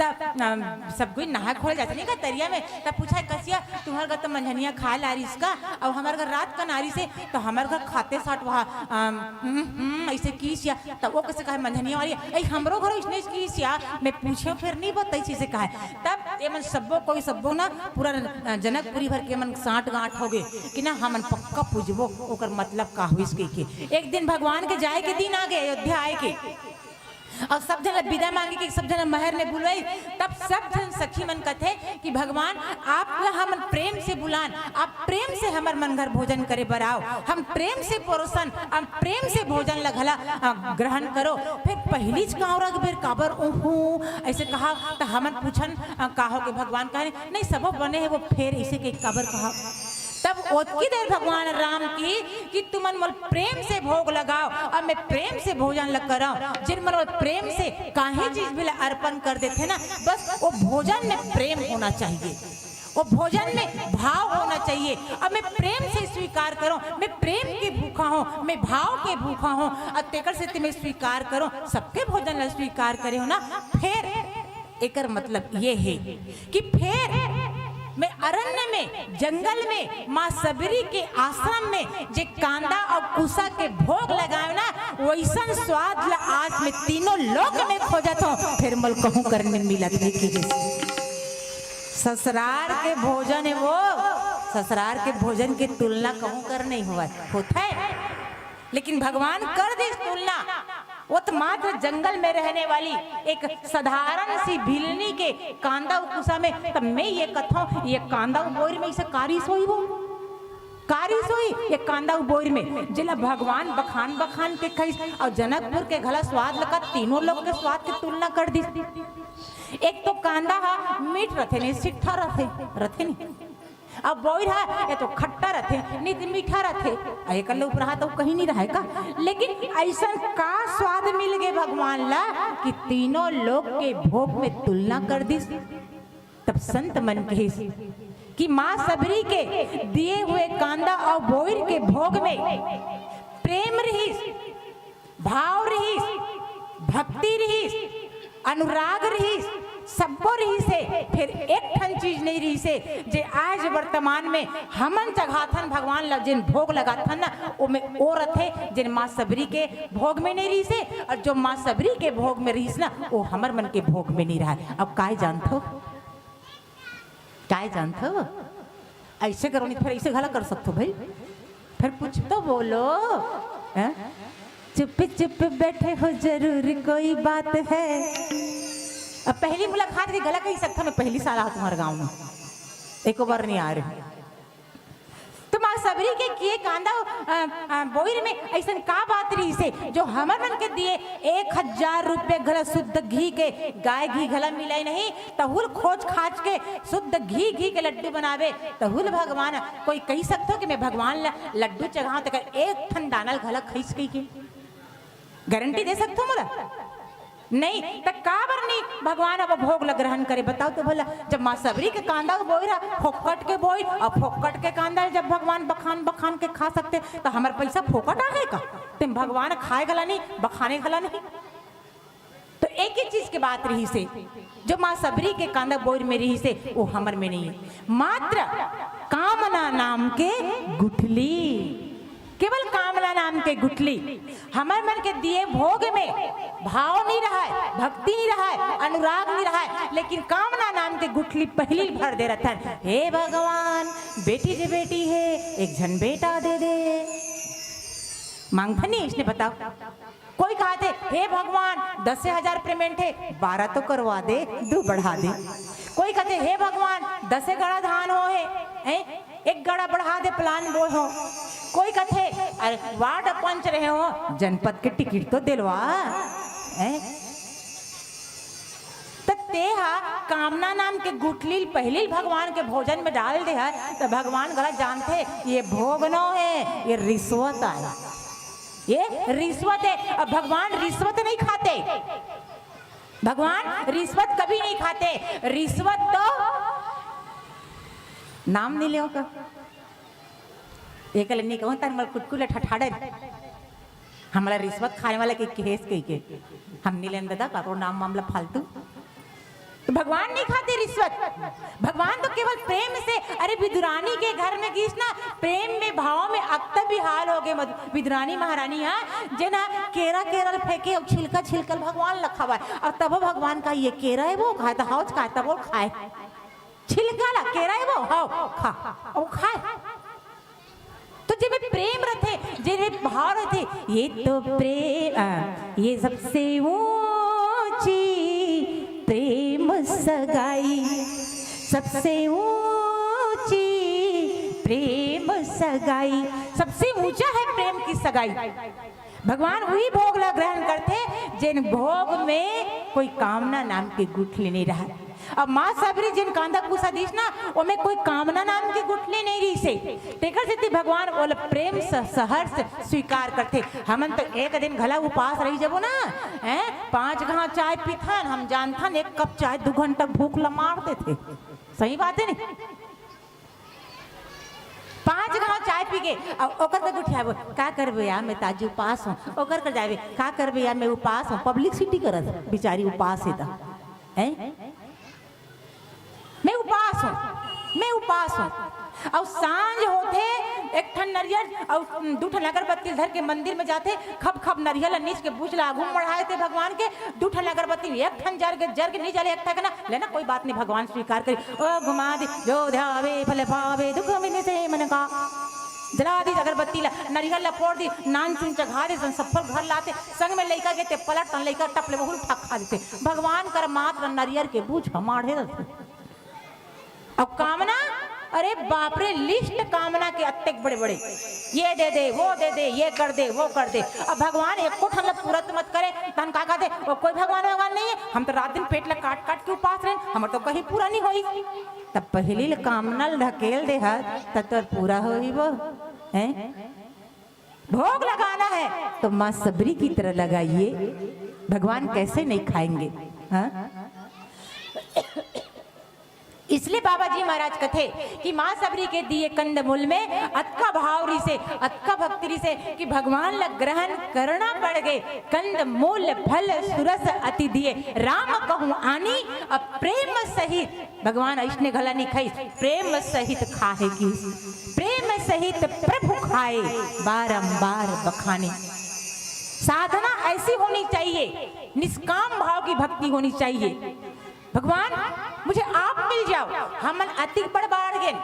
त, अम, सब कोई नहाय खोल जाथे नहीं का तरिया में, त पूछय, "कसिया, तुम्हर घर त मंझनिया खाय ल आरिस का, अउ हमर घर रात कन आरिस हे, त हमर घर खाते साठ वहा, अम, हम्म, हम्म, अइसे किस या।" त वो कइसे कहाय, "मंझनिया वाली, अई हमरो घर अइसने किस या, मैं पूछेंव फेर नहीं बताइस," अइसे कहाय। तब ये मन सब्बो कोई सब्बो ना पूरा, अ, जनकपुरी भर के मन सांठ गांठ होगे कि ना हमन पक्का पूजबो, ओकर मतलब का होइस कहिके। एक दिन भगवान के जाय के दिन आगे, अयोध्या आय के। अउ सब झन ला बिदा मांगे के, सब झन ला महर में बुलवाई। तब सब झन सखी मन कथे कि भगवान, आप ला हमन प्रेम से बुलान, आप प्रेम से हमर मन घर भोजन करे बर आओ, हम प्रेम से परोसन, हम प्रेम से भोजन ला घला, अ, ग्रहण करो। फिर पहिलीच कांवरा के बेर काबर ओहू अइसे कहा, त हमन पूछन, अ, का हो के भगवान कहे, नहीं, सब बने हे, वो फेर अइसे के काबर कहा। तब ओतकी देर भगवान राम की कि तुमन मोल प्रेम से भोग लगाओ, अब मैं प्रेम से भोजन ल करव। जिन मन मोल प्रेम से काहीं चीज भी ल अर्पण कर देथे ना, बस वो भोजन में प्रेम होना चाहिए, वो भोजन में भाव होना चाहिए। अब मैं प्रेम से स्वीकार करूं, मैं प्रेम के भूखा हूं, मैं भाव के भूखा हूं, अउ तेकर सेती मैं स्वीकार करूं, सबके भोजन ल स्वीकार करे हो ना। फेर एकर मतलब ये हे कि फेर मैं अरण्य में, जंगल में, माँ सबरी के आश्रम में जे कांदा अउ कुसा के भोग लगायो ना, वइसन स्वाद ला आज मैं तीनों लोक में खोजत हूँ, फेर मोल कहूँ कर नइ मिलत हे। कि जइसे ससुरार के भोजन हे वो, ससुरार के भोजन के तुलना कहूँ कर नइ होवत, होथे। लेकिन भगवान कर दिस तुलना, वो तो मात्र जंगल में रहने वाली एक साधारण सी भिलनी के कांदा अउ कुसा में। तब मैं ये कथौं, ये कांदा अउ बोइर में अइसे का रिहिस होही वो, का रिहिस होही ये कांदा अउ बोइर में, जेला भगवान बखान बखान के खइस अउ जनकपुर के घला स्वाद लगा, तीनों लोक के स्वाद के तुलना कर दिस। एक तो कांदा हा मीठ रथे, नहीं सिट्ठा रथे, रथे नहीं। अब बोइर हा, ये तो खट्टा रथे, नहीं तो मीठा रथे, अउ एकर ले ऊपर हा तो कहीं नहीं रहे का। लेकिन अइसन का स्वाद मिल गे भगवान ला कि तीनों लोक के भोग में तुलना कर दिस। तब संत मन कहिस कि माँ सबरी के दिए हुए कांदा अउ बोइर के भोग में प्रेम रिहिस, भाव रिहिस, भक्ति रिहिस, अनुराग रिहिस, सब्बो रिहिस हे। फेर एक ठन चीज नइ रिहिस हे, जे आज वर्तमान में हमन चघाथन भगवान ला, जेन भोग लगाथन ना, ओमे ओ रथे, जेन माँ सबरी के भोग में नइ रिहिस हे, अउ जो माँ सबरी के भोग में रिहिस ना, वो हमर मन के भोग में नइ रहय। अब काय जानथव? काय जानथव? अइसे करो नहीं, फेर अइसे घला कर सकथव भाई। फेर कुछ तो बोलो, हैं? चुप चुप बैठे हो, जरूर कोई बात है। अब पहली मुलाकात के घला कहि सकथव, मैं पहली साल आहा तुम्हर गांव में, एको बार नइ आय रहेंव। तो माँ सबरी के किए कांदा, अ, अ, बोइर में अइसन का बात रिहिस हे, जो हमर मन के दिए एक हजार रुपये घला शुद्ध घी के, गाय घी घला मिलय नहीं, तहू ल खोज खाज के शुद्ध घी, घी के लड्डू बनाबे, तहू ल भगवान, कोई कहि सकथव कि मैं भगवान ला लड्डू चघांव, तेकर एक ठन दाना ल घला खइस कहिके? गारंटी दे सकथव मोला? नहीं, त काबर नहीं भगवान अब भोग ल ग्रहण करे, बताव तो भला। जब माँ सबरी के कांदा अउ बोइर हा फोकट के बोइर अउ फोकट के कांदा ल जब भगवान बखान बखान के खा सकथे, त हमर पइसा फोकट आहे का? तेम भगवान खाय घला नहीं, बखाने घला नहीं। तो एक ही चीज के बात रिहिस हे, जो माँ सबरी के कांदा बोइर में रिहिस हे, वो हमर में नहीं हे। मात्र कामना नाम के गुठली, केवल कामना नाम के गुठली। हमर मन के दिए भोग में भाव नइ रहय, भक्ति नइ रहय, अनुराग नइ रहय, लेकिन कामना नाम के गुठली पहिली भर दे रथन, हे भगवान, बेटी जे बेटी हे, एक झन बेटा दे दे। मांगथन नहीं अइसने, बताव। कोई कहिथे, हे भगवान, दसे हजार payment हे, बारह तो करवा दे, दू बढ़ा दे। कोई कहिथे, हे भगवान, दसे गाड़ा धान होहे, हैं, एक गाड़ा बढ़ा दे, plan बोय हों। कोई कहिथे, अरे, ward पंच रहे हों, जनपद के टिकट तो दिलवा, हैं? त तेहा कामना नाम के गुठली ल पहिली भगवान के भोजन में डाल दे हस, त भगवान घला जानथे, ये भोग नो हे, ये रिश्वत आय। ये रिश्वत हे। अब भगवान रिश्वत नहीं खाते, भगवान रिश्वत कभी नहीं खाते। रिश्वत तो नाम नहीं लेव का, एकले नहीं कहूँ, तन मल कुटकुट ठठाड़े, हमला रिश्वत खाने वाला के केहेस कहिके, हम नहीं लेन दादा, काकरो नाम मामला फालतू। तो भगवान नहीं खाते रिश्वत। भगवान तो केवल प्रेम से, अरे विदुरानी के घर में गिस ना, प्रेम में, भाव में अक्तबिहाल हो गे मधु-, विदुरानी महारानी हा, जे ना केरा केरा ल फेंके अउ छिलका छिलका ल भगवान ल खवाय। अउ तभो भगवान कहे ये केरा हे वो खाय, त हौच खाय, तभो खाय। छिलका ला केरा हे वो, हव, खा, अउ खाय। तो जेमे प्रेम रथे, जेमे भाव रथे, ये तो प्रेम, आ, ये सबसे वो ऊंची प्रेम सगाई, सबसे ऊंची प्रेम सगाई। सबसे ऊंचा है प्रेम की सगाई। भगवान वही भोग ला ग्रहण करथे, जेन भोग में कोई कामना नाम के गुठली नहीं रहा। अब माँ सबरी जेन कांदा कूसा दिस ना, ओमे कोई कामना नाम के गुठली नहीं रहिसे। तेकर सेती भगवान ओला प्रेम स-, सहर्ष स्वीकार करथे। हमन तो एक दिन घला उपास रही जबो ना, हैं, पांच घाव चाय पीथन, हम जानथन एक कप चाय दू घंटा भूख ला मार देथे। सही बात है नी? पांच घाव चाय पी के, अब ओकर के गुठियाबो, "का करबे यार, मैं ताजी उपास हूँ।" ओकर कर जाबे, "का करबे यार, मैं उपास हूँ।" पब्लिसिटी करत, बिचारी उपास है त, हैं? "मैं उपास हूँ, मैं उपास हूँ।" अउ सांझ होथे, एक ठन नरियर अउ दू ठन अगरबत्ती धर के मंदिर में जाथे, खप खप नरियर ला नीच के बुझ ला आघू मढ़ाए थे भगवान के, दू ठन अगरबत्ती एक ठन जर के, जर के नहीं जले, एक ठन ना, लेना कोई बात नहीं, भगवान स्वीकार करी। ओ घुमा दे, जो ध्यावे फल पावे, दुख मिटे से मन का। जला दी अगरबत्ती ला, नरियर ला फोड़ दी, नान चुन चघा दे, सब फल घर लाते, संग में लइका के ते पलट तन लइका टप ले वहू ठक खा देते। भगवान कर मात्र नरियर के बूझ हमारे रहते। अब कामना, अरे बाप रे, लिस्ट कामना के अत्तेक बड़े बड़े, ये दे दे, वो दे दे, ये कर दे, वो कर दे। अब भगवान एको ठन ला पूरा तो मत करे, तन का कहते, वो कोई भगवान भगवान नहीं है, हम तो रात दिन पेट ला काट काट के उपास रहे, हमर तो कहीं पूरा नहीं होई। तब पहली ले कामना ल ढकेल दे हर, तब तो पूरा होई वो, हैं? भोग लगाना है तो माँ सबरी की तरह लगाइए, भगवान कैसे नहीं खाएंगे? हाँ, इसलिए बाबा जी महाराज कथे कि माँ सबरी के दिए कंद मूल में अतका भाव रिसे, अतका भक्ति रिसे कि भगवान ला ग्रहण करना पड़ गए। कंद मूल फल सुरस अति दिए, राम कहूँ आनी अब प्रेम सहित। भगवान अइसने घला नहीं खाइस, प्रेम सहित खाहे की, प्रेम सहित प्रभु खाए बारंबार बखाने। साधना ऐसी होनी चाहिए, निष्काम भाव की भक्ति होनी चाहिए। भगवान, मुझे आप मिल जाओ, हमन अतिक बड़ बाढ़ गेन,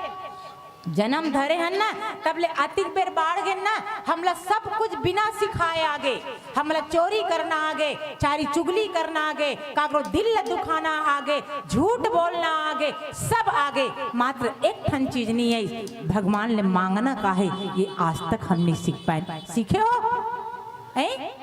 जन्म धरे हन ना, तब ले अतिक बेर बाढ़ गेन ना, हमला सब कुछ बिना सिखाए आगे, हमला चोरी करना आगे, चारी चुगली करना आगे, काकरो दिल ला दुखाना आगे, झूठ बोलना आगे, सब आगे, मात्र एक ठन चीज नहीं है, भगवान ले मांगना का है, ये आज तक हम नहीं सीख पाए। सीखे हो? हैं?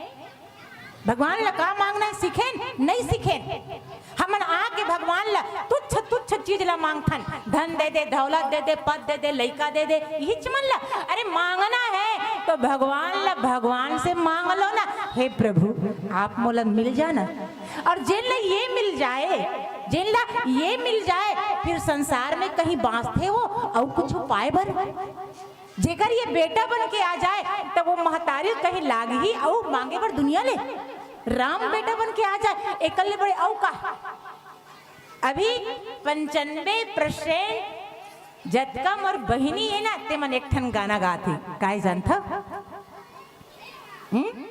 भगवान ला का मांगना है, सीखेन? नहीं सीखेन। हमन आके भगवान ला तुच्छ तुच्छ चीज ला मांगथन, धन दे दे, दौलत दे दे, पद दे दे, लइका दे दे, इहिच मन ला। अरे मांगना है तो भगवान ला भगवान से मांग लो ना, "हे प्रभु, आप मोला मिल जाना।" और जेन ला ये मिल जाए, जेन ला ये मिल जाए, फिर संसार में कहीं बांचथे वो अउ कुछ पाए बर? जेकर ये बेटा बन के आ जाए, त वो महतारी कहीं लागही अउ मांगे बर दुनिया ले। राम बेटा बन के आ जाए, एकल ले बड़े अउ का? अभी पंचानबे परसेंट जतका मोर बहिनी है ना, ते मन एक ठन गाना गाथे। काय जानथव? हम्म?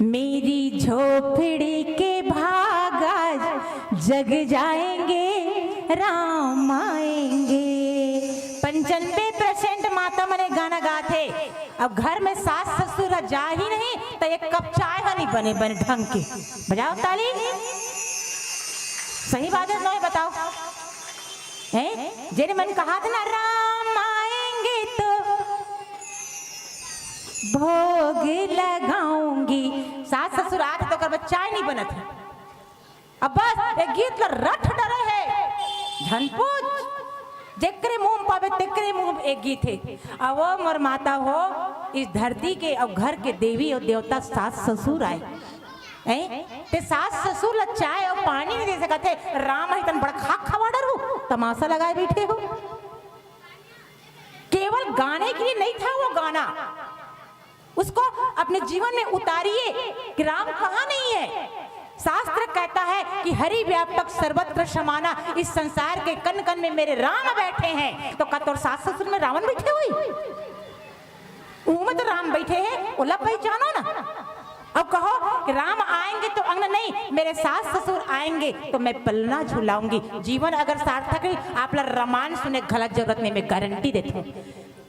मेरी झोपड़ी के भाग आज जग जाएंगे, राम आएंगे। पंचानबे परसेंट माता मन ए गाना गाथे। अब घर में सास ससुर ह जा ही नहीं, त एक कप चाय ह नहीं बने, बने ढंग के। बजाओ ताली। सही बात है, नहीं बताओ। हैं? जेने मन कहा था ना, "राम आएंगे तो भोग लगाऊंगी।" सास ससुर आथे तो ओकर बर चाय नहीं बनत है। अब बस एक गीत ला रट डरे है, झन पूछ। जेकरे मुंह में पावे तेकरे मुंह में एक गीत है। अब वो मोर माता हो, इस धरती के और घर के देवी और देवता सास ससुर आए। हैं? ते सास ससुर ला चाय और पानी नहीं दे सकत है, राम ही तन बड़खा खवा डरू, तमाशा लगाए बैठे हो। केवल गाने के लिए नहीं था वो गाना, उसको अपने जीवन में उतारिए कि राम कहाँ नहीं है। शास्त्र कहता है कि हरि व्यापक सर्वत्र समाना, इस संसार के कण कण में मेरे राम बैठे हैं। तो का तोर सास ससुर में रावण बैठे हुई? उहू में तो राम बैठे हैं, ओला पहचानो ना। अब कहो कि राम आएंगे तो अंगना नहीं, मेरे सास ससुर आएंगे तो मैं पलना झुलाऊंगी। जीवन अगर सार्थक रही, आप ला रामायण सुने घला जरूरत नहीं, मैं गारंटी देती हूँ।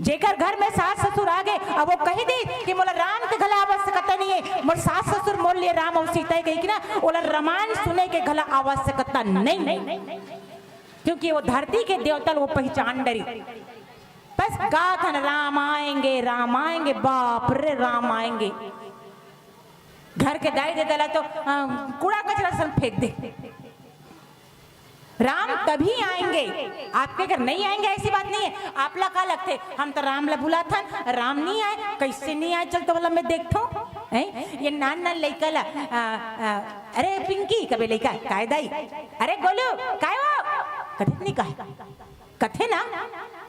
जेकर घर में सास ससुर आ गे, अब वो कही दी कि मोला राम के घला आवश्यकता नहीं है, मोर सास ससुर मोर लिए राम अउ सीता है कही कि ना, ओला रामायण सुने के घला आवश्यकता नहीं, क्योंकि वो धरती के देवता ल वो पहचान डरी। बस गाथन राम आएंगे, राम आएंगे, बाप रे राम आएंगे। घर के दाई ददा ला तो अ, कूड़ा कचरा सन फेंक दे। राम तभी आएंगे, आपके घर नहीं आएंगे, ऐसी बात नहीं है। आप ला का लगथे, हम तो राम ला बुलाथन, राम नहीं आए, कैसे नहीं आए, चल तो वाला मैं देखथो। हैं? ये नान नान लइका ला, आ, आ, अरे पिंकी, कबे लइका, काय दाई? अरे गोलू, काय वो? कथित नहीं कहे, कथे ना,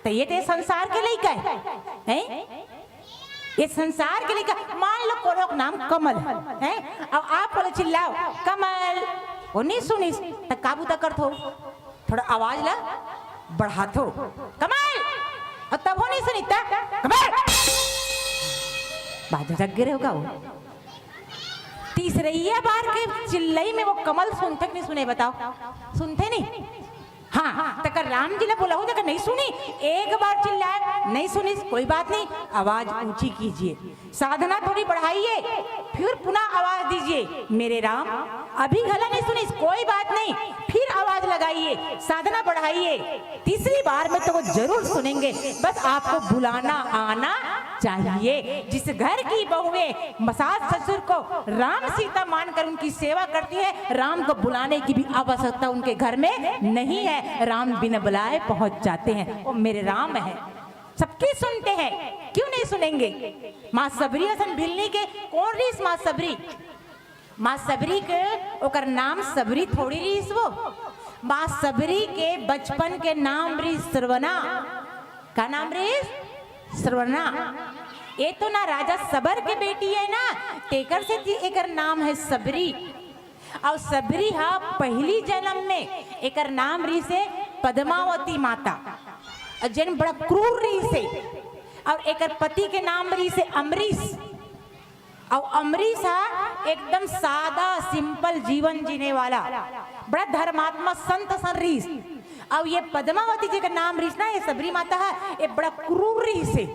तो ये ते संसार के लइका है, हैं? ये संसार के लइका, मान लो कोनो के नाम कमल है, हैं? अब आप बोले चिल्लाओ, "कमल!" वो नहीं सुनिस, त का बुता करथो? थोड़ा आवाज ला बढ़ाथो, "कमल!" और तब वो नहीं सुनी, त, "कमल!" बाजू जग गिरे होगा वो। तीसरैया बार के चिल्लई में वो कमल सुनथे कि नहीं सुने, बताओ? सुनथे नहीं? हाँ, तकर राम जी ने बोला हो, तकर नहीं सुनी, एक बार चिल्लाए, नहीं सुनी, कोई बात नहीं, आवाज ऊंची कीजिए, साधना थोड़ी बढ़ाइए, फिर पुनः आवाज दीजिए, "मेरे राम।" अभी घला नहीं सुनी, कोई बात नहीं, फिर आवाज लगाइए, साधना बढ़ाइए, तीसरी बार में तो वो जरूर सुनेंगे, बस आपको बुलाना आना चाहिए। जिस घर की बहुएं सास ससुर को राम सीता मानकर उनकी सेवा करती है, राम को बुलाने की भी आवश्यकता उनके घर में नहीं है। राम बिन बुलाए पहुंच जाते हैं। वो मेरे राम है, सबकी सुनते हैं, क्यों नहीं सुनेंगे? माँ सबरी असन भिलनी के कोन रीस माँ सबरी? माँ सबरी के ओकर नाम सबरी थोड़ी रीस वो। माँ सबरी के बचपन के नाम रीस सरवना। का नाम रीस? सरवना। ये तो ना राजा सबर के बेटी है ना, तेकर से ती-, एकर नाम है सबरी। और सबरी हा पहली जन्म में एकर नाम रीस है पद्मावती माता, और जेन बड़ा क्रूर रीस है, और एकर पति के नाम रीस है अमरीश। और अमरीश हा एकदम सादा, सिंपल जीवन जीने वाला, बड़ा धर्मात्मा संत सन रीस। और ये पद्मावती जी का नाम रीस ना, ये सबरी माता है, ये बड़ा क्रूर रीस है।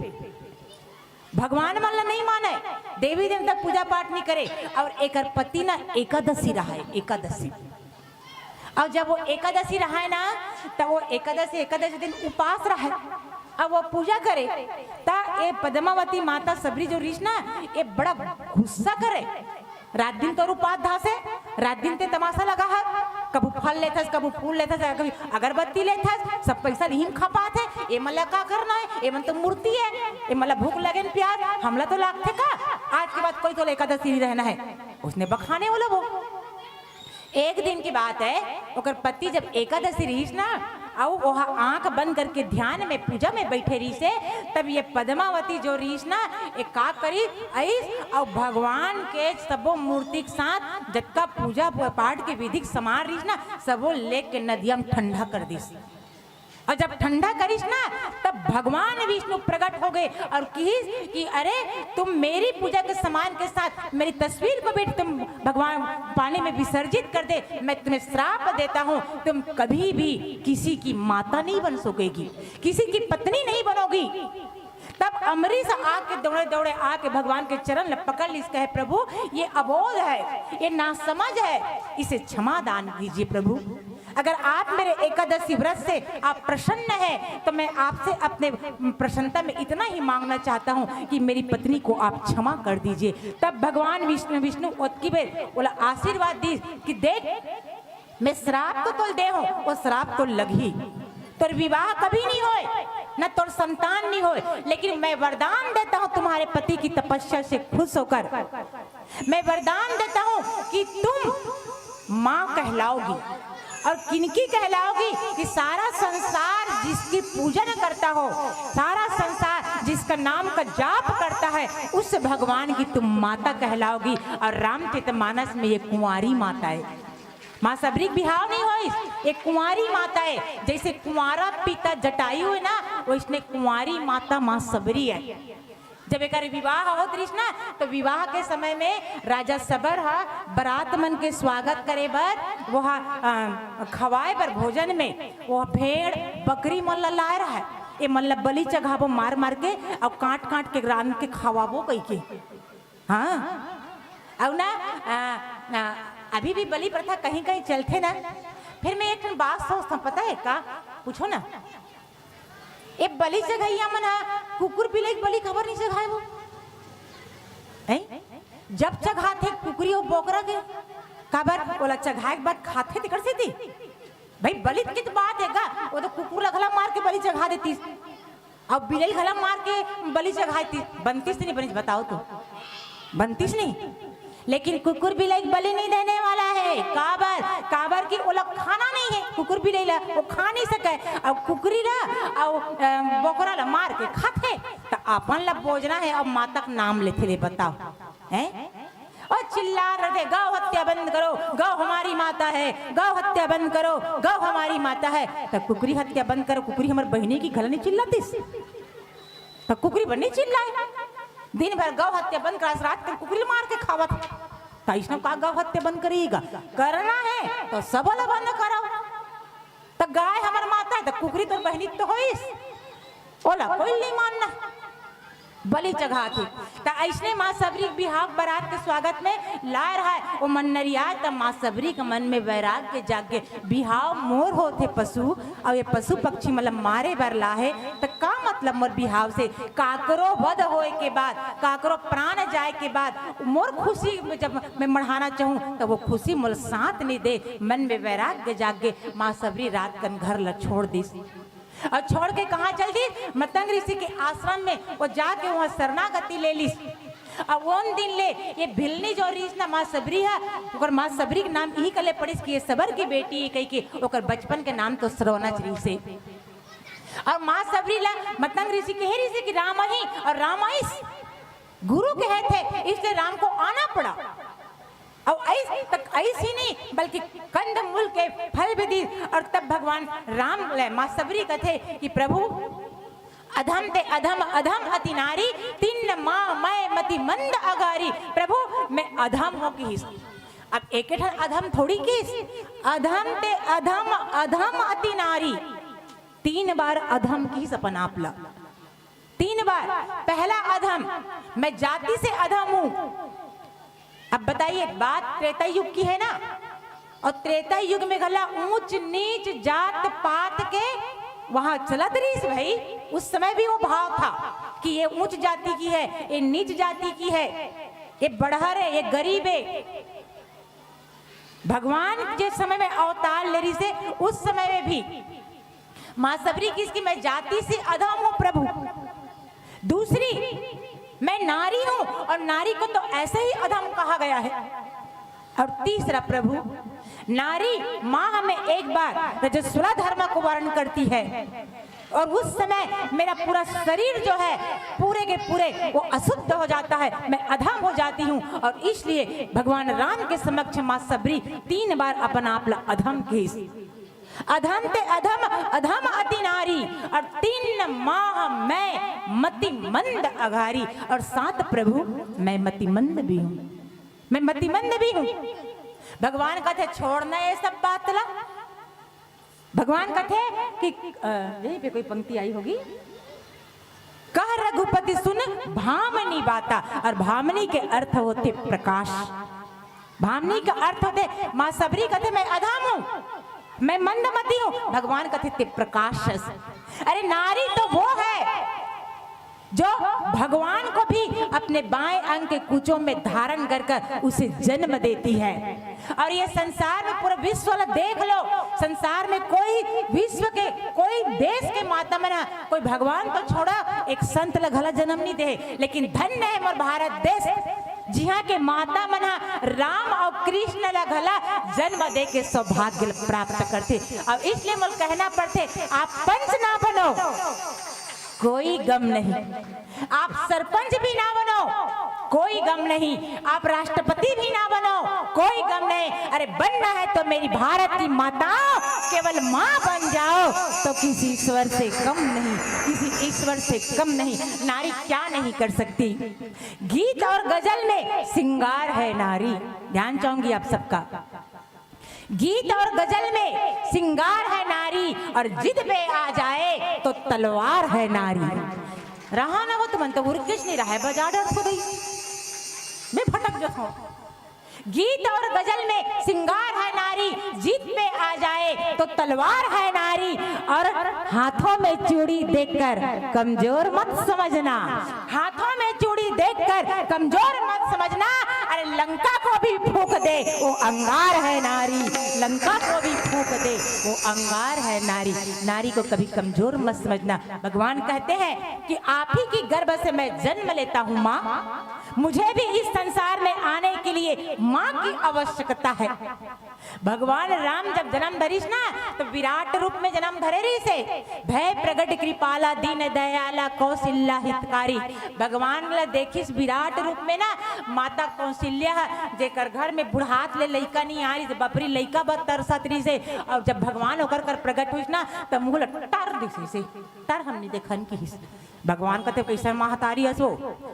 भगवान मन ला नहीं माने, देवी देवता पूजा पाठ नहीं करे। और एकर पति ना एकादशी रहा है, एकादशी। और जब वो एकादशी रहा है ना, तब वो एकादशी, एकादशी दिन उपास रहा है। अब वो पूजा करे, ता ये पद्मावती माता सबरी जो रीस ना, ये बड़ा गुस्सा करे। रात दिन तो उपास धासे, रात दिन ते तमाशा लगा है, कभू फल लेथस, कभू फूल लेथस, कभी अगरबत्ती लेथस, सब पैसा लिहिम खपात है। ये मन ला का करना है? ये मन तो मूर्ति है, ये मन ला भूख लगे न प्यास, हमला तो लागथे का? आज के बाद कोई तो एकादशी नहीं रहना है। उसने बखाने वाला वो एक दिन की बात है, ओकर पति जब एकादशी रहीस ना, अउ ओहा आंख बंद करके ध्यान में, पूजा में बैठे रहीस हे, तब ये पद्मावती जो रहीस ना, ये का करी, आइस अउ भगवान के सबो मूर्ति के साथ जतका पूजा पाठ के विधिक सामान रहीस ना, सबो लेके नदिया में ठंडा कर दीस। और जब ठंडा करिस ना, तब भगवान विष्णु प्रकट हो गए और किहिस कि अरे, तुम मेरी पूजा के सामान के साथ मेरी तस्वीर को भी तुम भगवान पानी में विसर्जित कर दे, मैं तुम्हें श्राप देता हूँ, तुम कभी भी किसी की माता नहीं बन सकेगी, किसी की पत्नी नहीं बनोगी। तब अमरीश आके दौड़े दौड़े आके भगवान के चरण ल पकड़ लिस, कहे, "प्रभु, ये अबोध है, ये नासमझ है, इसे क्षमा दान कीजिए प्रभु।" अगर आप मेरे एकादशी व्रत से आप प्रसन्न हैं, तो मैं आपसे अपने प्रसन्नता में इतना ही मांगना चाहता हूँ कि मेरी पत्नी को आप क्षमा कर दीजिए। तब भगवान विष्णु, विष्णु ओतकी बेर ओला आशीर्वाद दीस कि देख, मैं श्राप तो तोल दे हूँ, वो श्राप तो लगही। तोर विवाह कभी नहीं होए, ना तोर संतान नहीं होए, लेकिन मैं वरदान देता हूँ तुम्हारे पति की तपस्या से खुश होकर मैं वरदान देता हूँ कि तुम माँ कहलाओगी। और किनकी कहलाओगी? कि सारा संसार जिसकी पूजन करता हो, सारा संसार जिसका नाम का जाप करता है, उस भगवान की तुम माता कहलाओगी। और रामचरित मानस में ये कुंवारी माता है। माँ सबरी के बिहाव नहीं होइस, ये कुंवारी माता है। जैसे कुंवारा पिता जटायु है ना, वैसने कुंवारी माता माँ सबरी है। जब एकर विवाह होत रहिस ना, तो विवाह के समय में राजा सबर ह बरात मन के स्वागत करे बर, वो ह, अ, खवाए बर भोजन में वो भेड़, बकरी मन ला लाए रहय। ए मन ल बलि चघाबो मार मार के, अउ काट काट के रांध के खवाबो कहिके। हाँ, अउ ना, आ, आ, अभी भी बलि प्रथा कहीं कहीं चलथे ना। फिर मैं एक ठन बात सोचथंव, पता है का? पूछो ना। ए बलि चघइया मन ह कुकुर बिलई के बलि काबर नहीं चघाय वो? हैं? जब चघाथे कुकरी अउ बोकरा के, काबर? ओला चघाय के बाद खाथे तेकर सेती। भाई, बलि के तो बात है गा, वो तो कुकुर ला घला मार के बलि चघा देतिस, अउ बिलई घला मार के बलि चघाय देतिस, बनतिस नहीं बनिस, बताओ तो, बनतिस नहीं। लेकिन कुकुर बिलई के बलि नहीं देने वाला है। काबर? काबर कि ओला खाना नहीं है, कुकुर बिलई ला वो खा नहीं सके। अउ कुकरी ला अउ, अम, बोकरा ला मार के खाथे, त अपन ला बोजना है। अब माता के नाम लेथे ले, बताओ, हैं? और चिल्ला रहे थे, "गौ हत्या बंद करो, गौ हमारी माता है, गौ हत्या बंद करो, गौ हमारी माता है।" त कुकरी हत्या बंद करो, कुकरी हमर बहिनी के घला नहीं चिल्लातिस। त कुकरी बर नहीं चिल्लाय। दिन भर गौ हत्या बंद करा, रात के कुकरी ल मार के खावत। त अइसना का गौ हत्या बंद करेगा? करना है तो सबो ला बंद करो। त गाय हमर माता है, त कुकरी तोर बहिनी तो होइस, ओला कोई नहीं मानना। बलि चघाथे। त अइसने माँ सबरी के बिहाव बरात के स्वागत में लाय रहय, ओ मन नरियाय, त माँ सबरी के मन में वैराग्य जागे, बिहाव मोर होथे पशु, अउ ये पशु पक्षी मन ल मारे बर लाहे, त का मतलब मोर बिहाव से? काकरो वध होए के बाद, काकरो प्राण जाए के बाद मोर खुशी जब मैं मढ़ाना चाहूँ, त वो खुशी मोला साथ नहीं दे। मन में वैराग्य जागे, माँ सबरी रात कन घर ल छोड़ दिस। अउ छोड़ के कहाँ चल दिस? मतंग ऋषि के आश्रम में वो जाके वहाँ शरणागति ले लिस। अउ ओन दिन ले ये भिलनी जो रिहिस ना माँ सबरी ह, ओकर माँ सबरी के नाम इही कले पड़िस कि ये सबर की बेटी है कहिके। ओकर बचपन के नाम तो सरौनच रिहिस हे। अउ माँ सबरी ला मतंग ऋषि कहे रिहिस हे कि राम आही, अउ राम आइस, गुरु कहे थे, इसलिए राम को आना पड़ा। अउ अइस तक, अइस ही नहीं, बल्कि कंदमूल के फल भी दिस। अउ तब भगवान राम ले माँ सबरी कथे कि प्रभु, अधम ते अधम, अधम अति नारी, तिन्न माँ मैं मति मंद अगारी। प्रभु, मैं अधम हों किहिस। अब एके ठन अधम थोड़ी किहिस, अधम ते अधम, अधम अति नारी, तीन बार अधम किहिस अपन आप ला। तीन बार। पहला अधम, मैं जाति से अधम हूँ। अब बताइए, बात त्रेता युग की है ना, और त्रेता युग में घला ऊंच नीच जात पात के वहां चलत रहिस भाई। उस समय भी वो भाव था कि ये ऊंच जाति की है, ये नीच जाति की है, ये बड़हर है, ये गरीब है। भगवान जिस समय में अवतार ले रहिस हे, उस समय में भी माँ सबरी किहिस कि मैं जाति से अधम हूँ प्रभु। दूसरी, मैं नारी हूँ और नारी को तो ऐसे ही अधम कहा गया है। और तीसरा प्रभु, नारी माह में एक बार रजस्वला धर्म को वर्ण करती है और उस समय मेरा पूरा शरीर जो है पूरे के पूरे वो अशुद्ध हो जाता है, मैं अधम हो जाती हूँ। और इसलिए भगवान राम के समक्ष माँ सबरी तीन बार अपन आप ला अधम किहिस। अधम ते अधम, अधम अति नारी, और तीन माह मैं मति मंद अघारी। और सात प्रभु, मैं मतिमंद भी हूँ, मैं मतिमंद भी हूँ। भगवान कथे छोड़ ना ये सब बात ला। भगवान कथे कि, अ, यहीं पे कोई पंक्ति आई होगी, कह रघुपति सुन भामनी बाता, और भामनी के अर्थ होथे प्रकाश। भामनी का अर्थ होथे, माँ सबरी कथे मैं अधम हूँ, मैं मंदमती हूँ, भगवान कथे ते प्रकाश अस। अरे नारी तो वो है जो भगवान को भी अपने बाएं अंग के कूचों में धारण कर कर उसे जन्म देती है। और ये संसार में पूरा विश्व ला देख लो, संसार में कोई विश्व के कोई देश के माता मन ह, कोई भगवान तो छोड़ा, एक संत ला घला जन्म नहीं दे। लेकिन धन्य है मोर भारत देश, जिहाँ के माता मन ह राम और कृष्ण ला घला जन्म दे के सौभाग्य प्राप्त करथे। और इसलिए मोला कहना पड़थे, आप पंच ना बनो, कोई गम नहीं। आप सरपंच भी ना बनो, कोई गम नहीं। आप राष्ट्रपति भी ना बनो, कोई गम नहीं। अरे बनना है तो मेरी भारत की माताओं, केवल माँ बन जाओ तो किसी ईश्वर से कम नहीं, किसी ईश्वर से कम नहीं। नारी क्या नहीं कर सकती। गीत और गजल में श्रृंगार है नारी। ध्यान चाहूंगी आप सबका। गीत और गजल में सिंगार है नारी, और जिद पे आ जाए तो तलवार है नारी। रहा ना वो तुमन तो उर्केश नहीं रहा है, बजा डर खुद ही। मैं भटक जाता हूँ। गीत और गजल में सिंगार है नारी, जिद पे आ जाए तो तलवार है नारी, और हाथों में चूड़ी देखकर कमजोर मत समझना। हाथों में चूड़ी देखकर कमजोर मत समझना। अरे लंका को भी फूंक दे वो अंगार है नारी, लंका को भी फूंक दे वो अंगार है नारी। नारी को कभी कमजोर मत समझना। भगवान कहते हैं कि आप ही की गर्भ से मैं जन्म लेता हूँ माँ, मुझे भी इस संसार में आने के लिए माँ की आवश्यकता है। भगवान राम जब जन्म धरिस ना, तो विराट रूप में जन्म धरे रहिस हे। भय प्रगट कृपाला दीन दयाला कौशल्या हितकारी। भगवान ला देखिस विराट रूप में ना, माता कौशल्या ह, जेकर घर में बुढ़ात ले लइका नहीं आ रहिस, बपरी लइका बर तरसत रहिस हे। और जब भगवान ओकर कर प्रगट होइस ना, त मुंह ल टार दिस हे, टार हमनी देखन किहिस। भगवान कथे, "कइसन महतारी हस वो?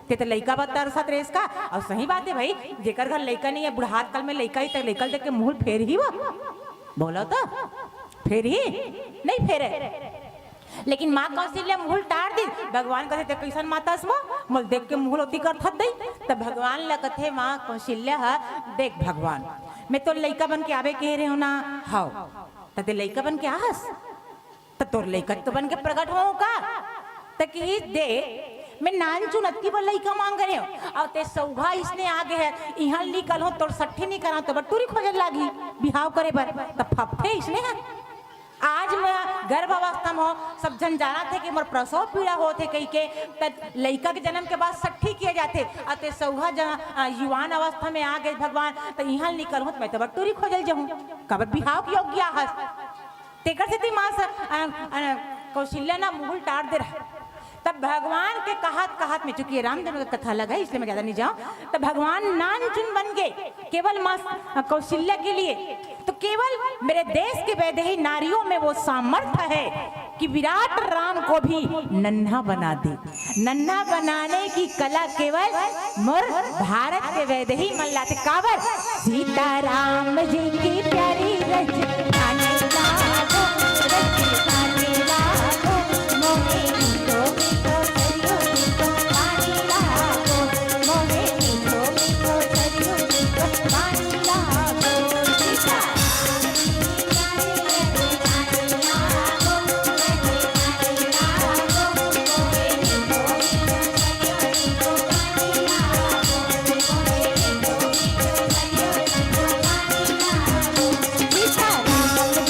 ते तो लइका बर तरसत रेस का?" और सही बात है भाई, जेकर घर लइका नहीं है, बुढ़ात काल में लइका ही, त लइका ल देख के मुंह फेर ही वो। बोलो तो, फेर ही? नहीं फेरे। लेकिन माँ कौशल्या मुंह टार दी। भगवान कथे, "ते कइसन माता हस वो? मोल देख के मुंह ओती करथत दई।" त भगवान ल कथे माँ कौशल्या ह, "देख भगवान, मैं तो लइका बन के आवे कहे रहे हो ना, हव, त ते लइका बन के आहस?" त तोर लइका तो बन के प्रगट हों का? त किहिस, "दे, मैं नानचुन अतकी बड़ लइका मांग रहे हो, और ते सौघा इसने आ गे है, इहां निकल हो, तोर सट्ठी नहीं करा, तो बटूरी खोजे लागी बिहाव करे बर, त फपथे इसने है।" आज मैं गर्भ अवस्था में हो, सब जन जाना थे कि मोर प्रसव पीड़ा होत हे कहि के, त लइका के जन्म के बाद सट्ठी किए जाथे, और ते सौघा जन, अ, युवान अवस्था में आ गे भगवान, त इहां निकल हो, त मैं तो बटूरी खोजल जहूं, काबर बिहाव के योग्य आहस। तेकर सेती माँ स-, अ, अ, कौशल्या ना मुहुल टार दे रहा। तब भगवान के कहत, कहत में, चूंकि ये रामचंद्र का कथा अलग है, इसलिए मैं ज्यादा नहीं जाऊं। तब भगवान नानचुन बन गए केवल माँ स-, कौशल्या के लिए। तो केवल मेरे देश के वैदेही नारियों में वो सामर्थ्य है कि विराट राम को भी नन्हा बना दे। नन्हा बनाने की कला केवल मोर भारत के वैदेही मन लाथे। काबर? सीताराम जी की प्यारी रचना ने गावो, रचना ने गावो, मोहे मीठो मीठो सरयू जी को पानी लावो, मोहे मीठो मीठो सरयू जी को पानी लावो। सीताराम जी की प्यारी रचना ने गावो,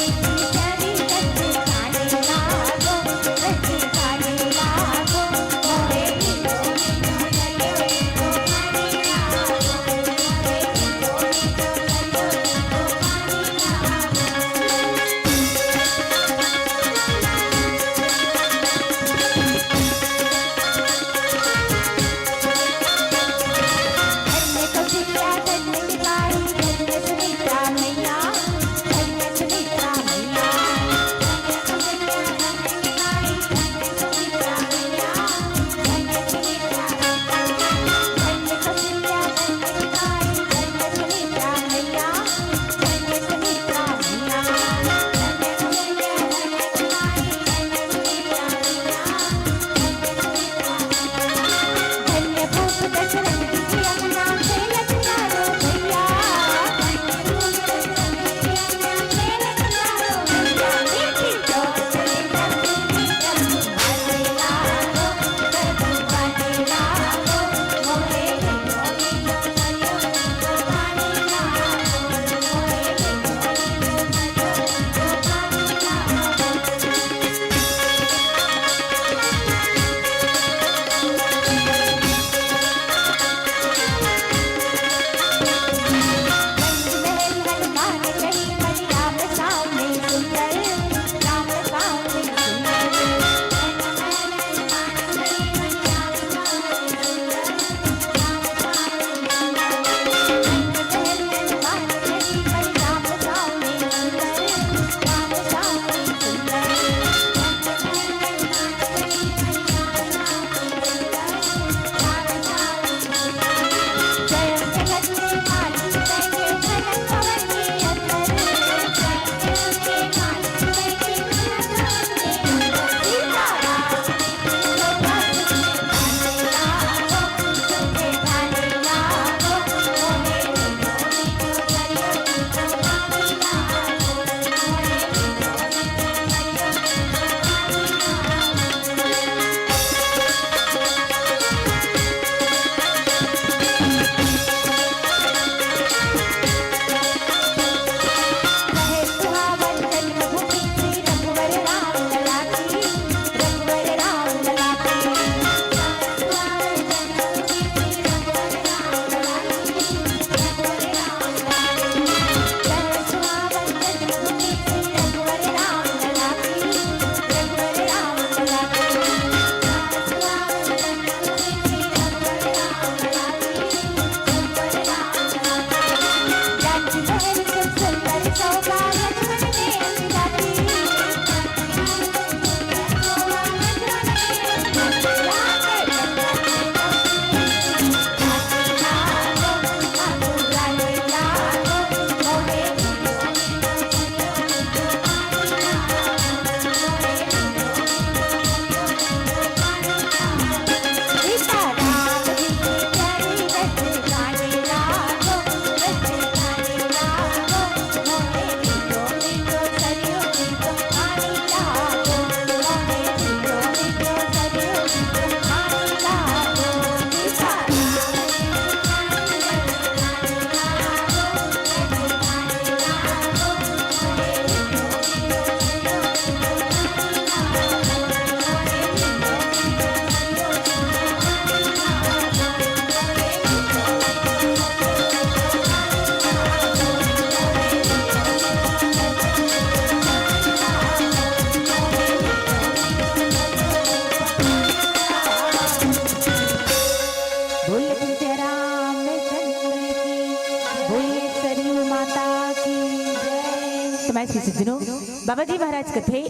समय के सज्जनों, बाबा जी महाराज कथे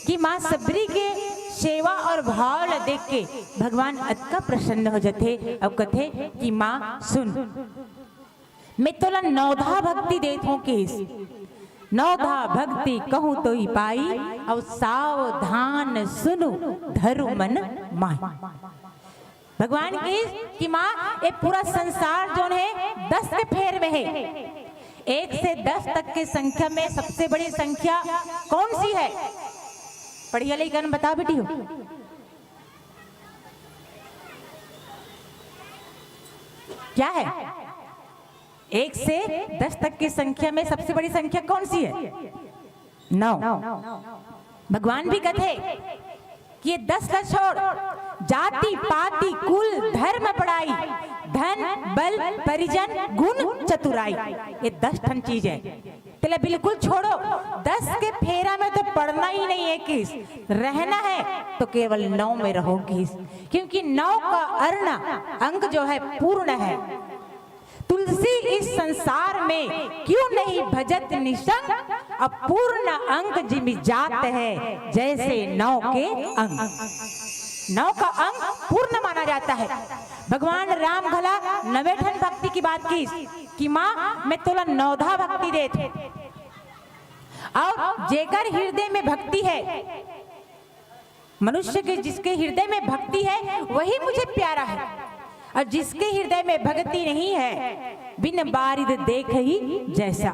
कि माँ सबरी के सेवा और भाव ला देख के भगवान अतका प्रसन्न हो जाथे और कथे कि माँ सुन, मैं तोला नौधा भक्ति देत हों किस। नौधा भक्ति कहूँ तो ही पाई, और सावधान सुनु धरु मन माई। भगवान किस कि माँ, ये पूरा संसार जोन है दस के फेर में है। एक से दस तक के संख्या में सबसे बड़ी संख्या कौन सी है? पढ़िया लइकन, बता बेटी हो, क्या है? एक से दस तक की संख्या में सबसे बड़ी संख्या कौन सी है? नौ। भगवान भी कथे कि ये दस ला छोड़, जाति पाति कुल धर्म पढ़ाई, धन बल परिजन गुण चतुराई, ये दस ठन चीज है। तेला बिल्कुल छोड़ो, दस के फेरा में तो पढ़ना ही नहीं है किस, रहना है तो केवल नौ में रहो किस, क्योंकि नौ का अर्ण अंक जो है पूर्ण है। तुलसी इस संसार में क्यों नहीं भजत निसंग, अपूर्ण अंक जिम जात है जैसे नौ के अंग। नौ का अंक पूर्ण माना जाता है। भगवान राम घला नवे ठन भक्ति की बात किस कि माँ, मैं तोला नौधा भक्ति देत हूँ। और जेकर हृदय में भक्ति है, मनुष्य के जिसके हृदय में भक्ति है वही मुझे प्यारा है, और जिसके हृदय में भक्ति नहीं है बिन बारिद देखही जैसा।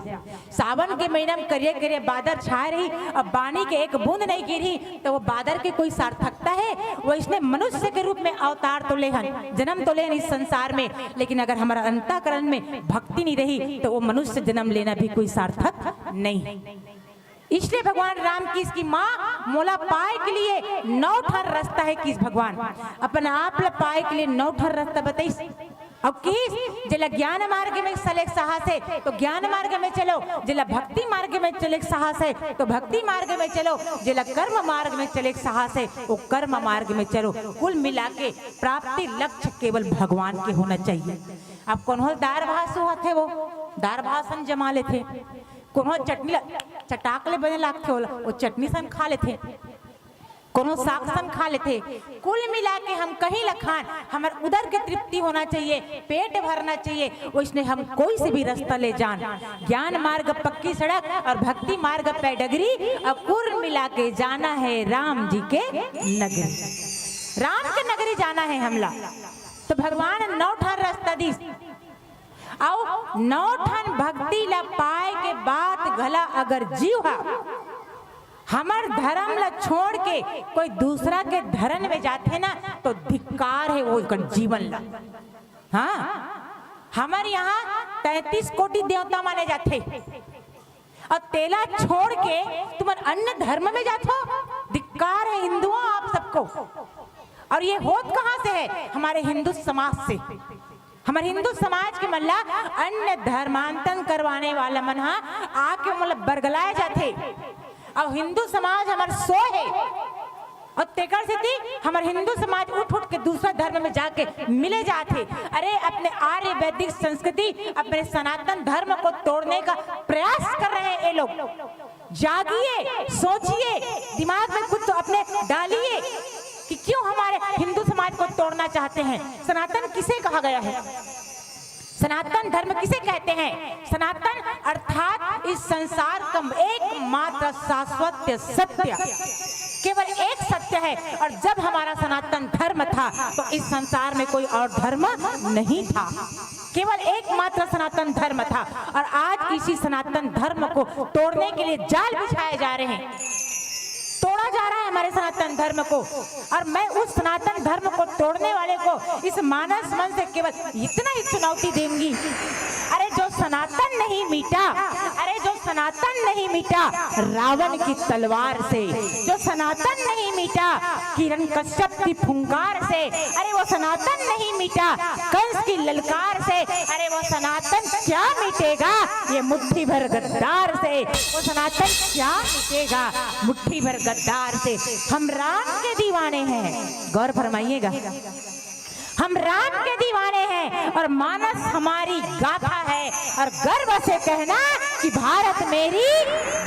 सावन के महीना में करिया करिया बादर छाए रही, अब पानी के एक बूंद नहीं गिरही, तो वो बादर की कोई सार्थकता है? वो इसने मनुष्य के रूप में अवतार तो लेहन, जन्म तो लेहन इस संसार में, लेकिन अगर हमारा अंतःकरण में भक्ति नहीं रही तो वो मनुष्य जन्म लेना भी कोई सार्थक नहीं। इसलिए भगवान राम किस कि माँ, मोला पाए के लिए नौ ठन रास्ता है किस। भगवान अपन आप ला पाए के लिए नौ ठन रास्ता बताइस। अब किस, जेला ज्ञान मार्ग में चले के साहस है तो ज्ञान मार्ग में चलो, जेला भक्ति मार्ग में चले के साहस है तो भक्ति मार्ग में चलो, जेला कर्म मार्ग में चले के साहस है वो कर्म मार्ग में चलो। कुल मिला के प्राप्ति लक्ष्य केवल भगवान के होना चाहिए। अब कोनो दार भात सुहाथे, वो दार भात सन जमा लेथे, कोनो चटनी ला चटाक ले बने लागथे, ओला वो चटनी सन खा लेथे, कोनो साग सन खा लेथे। कुल मिला के हम कहीं लखान हमर उदर के तृप्ति होना चाहिए, पेट भरना चाहिए। वैसने हम कोई से भी रास्ता ले जान, ज्ञान मार्ग पक्की सड़क और भक्ति मार्ग पे डगरी, और कुल मिला के जाना है राम जी के नगरी। राम के नगरी जाना है हमला। तो भगवान नौ ठन रास्ता दिस, अउ नौ ठन भक्ति ला पाए के बाद घला अगर जीव हा हमर धर्म ला छोड़ के कोई दूसरा के धर्म में जाथे ना, तो धिक्कार है वो ओकर जीवन ला। हाँ, हमर यहाँ तैंतीस कोटि देवता माने जाथे, अउ तेला छोड़ के तुमन अन्य धर्म में जाथो, धिक्कार है हिंदुओं आप सबको। और ये होत कहाँ से है? हमारे हिंदू समाज से। हमर हिंदू समाज के मन ला अन्य धर्मांतरण करवाने वाला मन हा आके ओमन ला बरगलाए जाथे। अउ हिंदू समाज हमर सोए हे, अउ तेकर सेती हमर हिंदू समाज उठ उठ के दूसरा धर्म में जाके मिले जाथे। अरे, अपने आर्य वैदिक संस्कृति, अपने सनातन धर्म को तोड़ने का प्रयास कर रहे हैं ये लोग। जागिए, सोचिए, दिमाग में कुछ तो अपने डालिए कि क्यों हमारे हिंदू समाज को तोड़ना चाहते हैं। सनातन किसे कहा गया है? सनातन धर्म किसे कहते हैं? सनातन अर्थात इस संसार का एकमात्र शाश्वत सत्य, केवल एक सत्य है। और जब हमारा सनातन धर्म था तो इस संसार में कोई और धर्म नहीं था, केवल एकमात्र सनातन धर्म था। और आज इसी सनातन धर्म को तोड़ने के लिए जाल बिछाए जा रहे हैं, तोड़ा जा रहा है हमारे सनातन धर्म को। और मैं उस सनातन धर्म को तोड़ने वाले को इस मानस मन से केवल इतना ही चुनौती दूंगी। अरे, जो सनातन नहीं मिटा, अरे, जो सनातन नहीं मिटा रावण की तलवार से, जो सनातन नहीं मिटा किरण कश्यप की फुंकार से, अरे, वो सनातन नहीं मिटा कंस की ललकार से, अरे, वो सनातन क्या मिटेगा ये मुट्ठी भर गद्दार से, वो सनातन क्या मिटेगा मुट्ठी भर गद्दार से। हम राम के दीवाने हैं, गौर फरमाइएगा, हम राम के दीवाने हैं और मानस हमारी गाथा है। और गर्व से कहना, कि भारत मेरी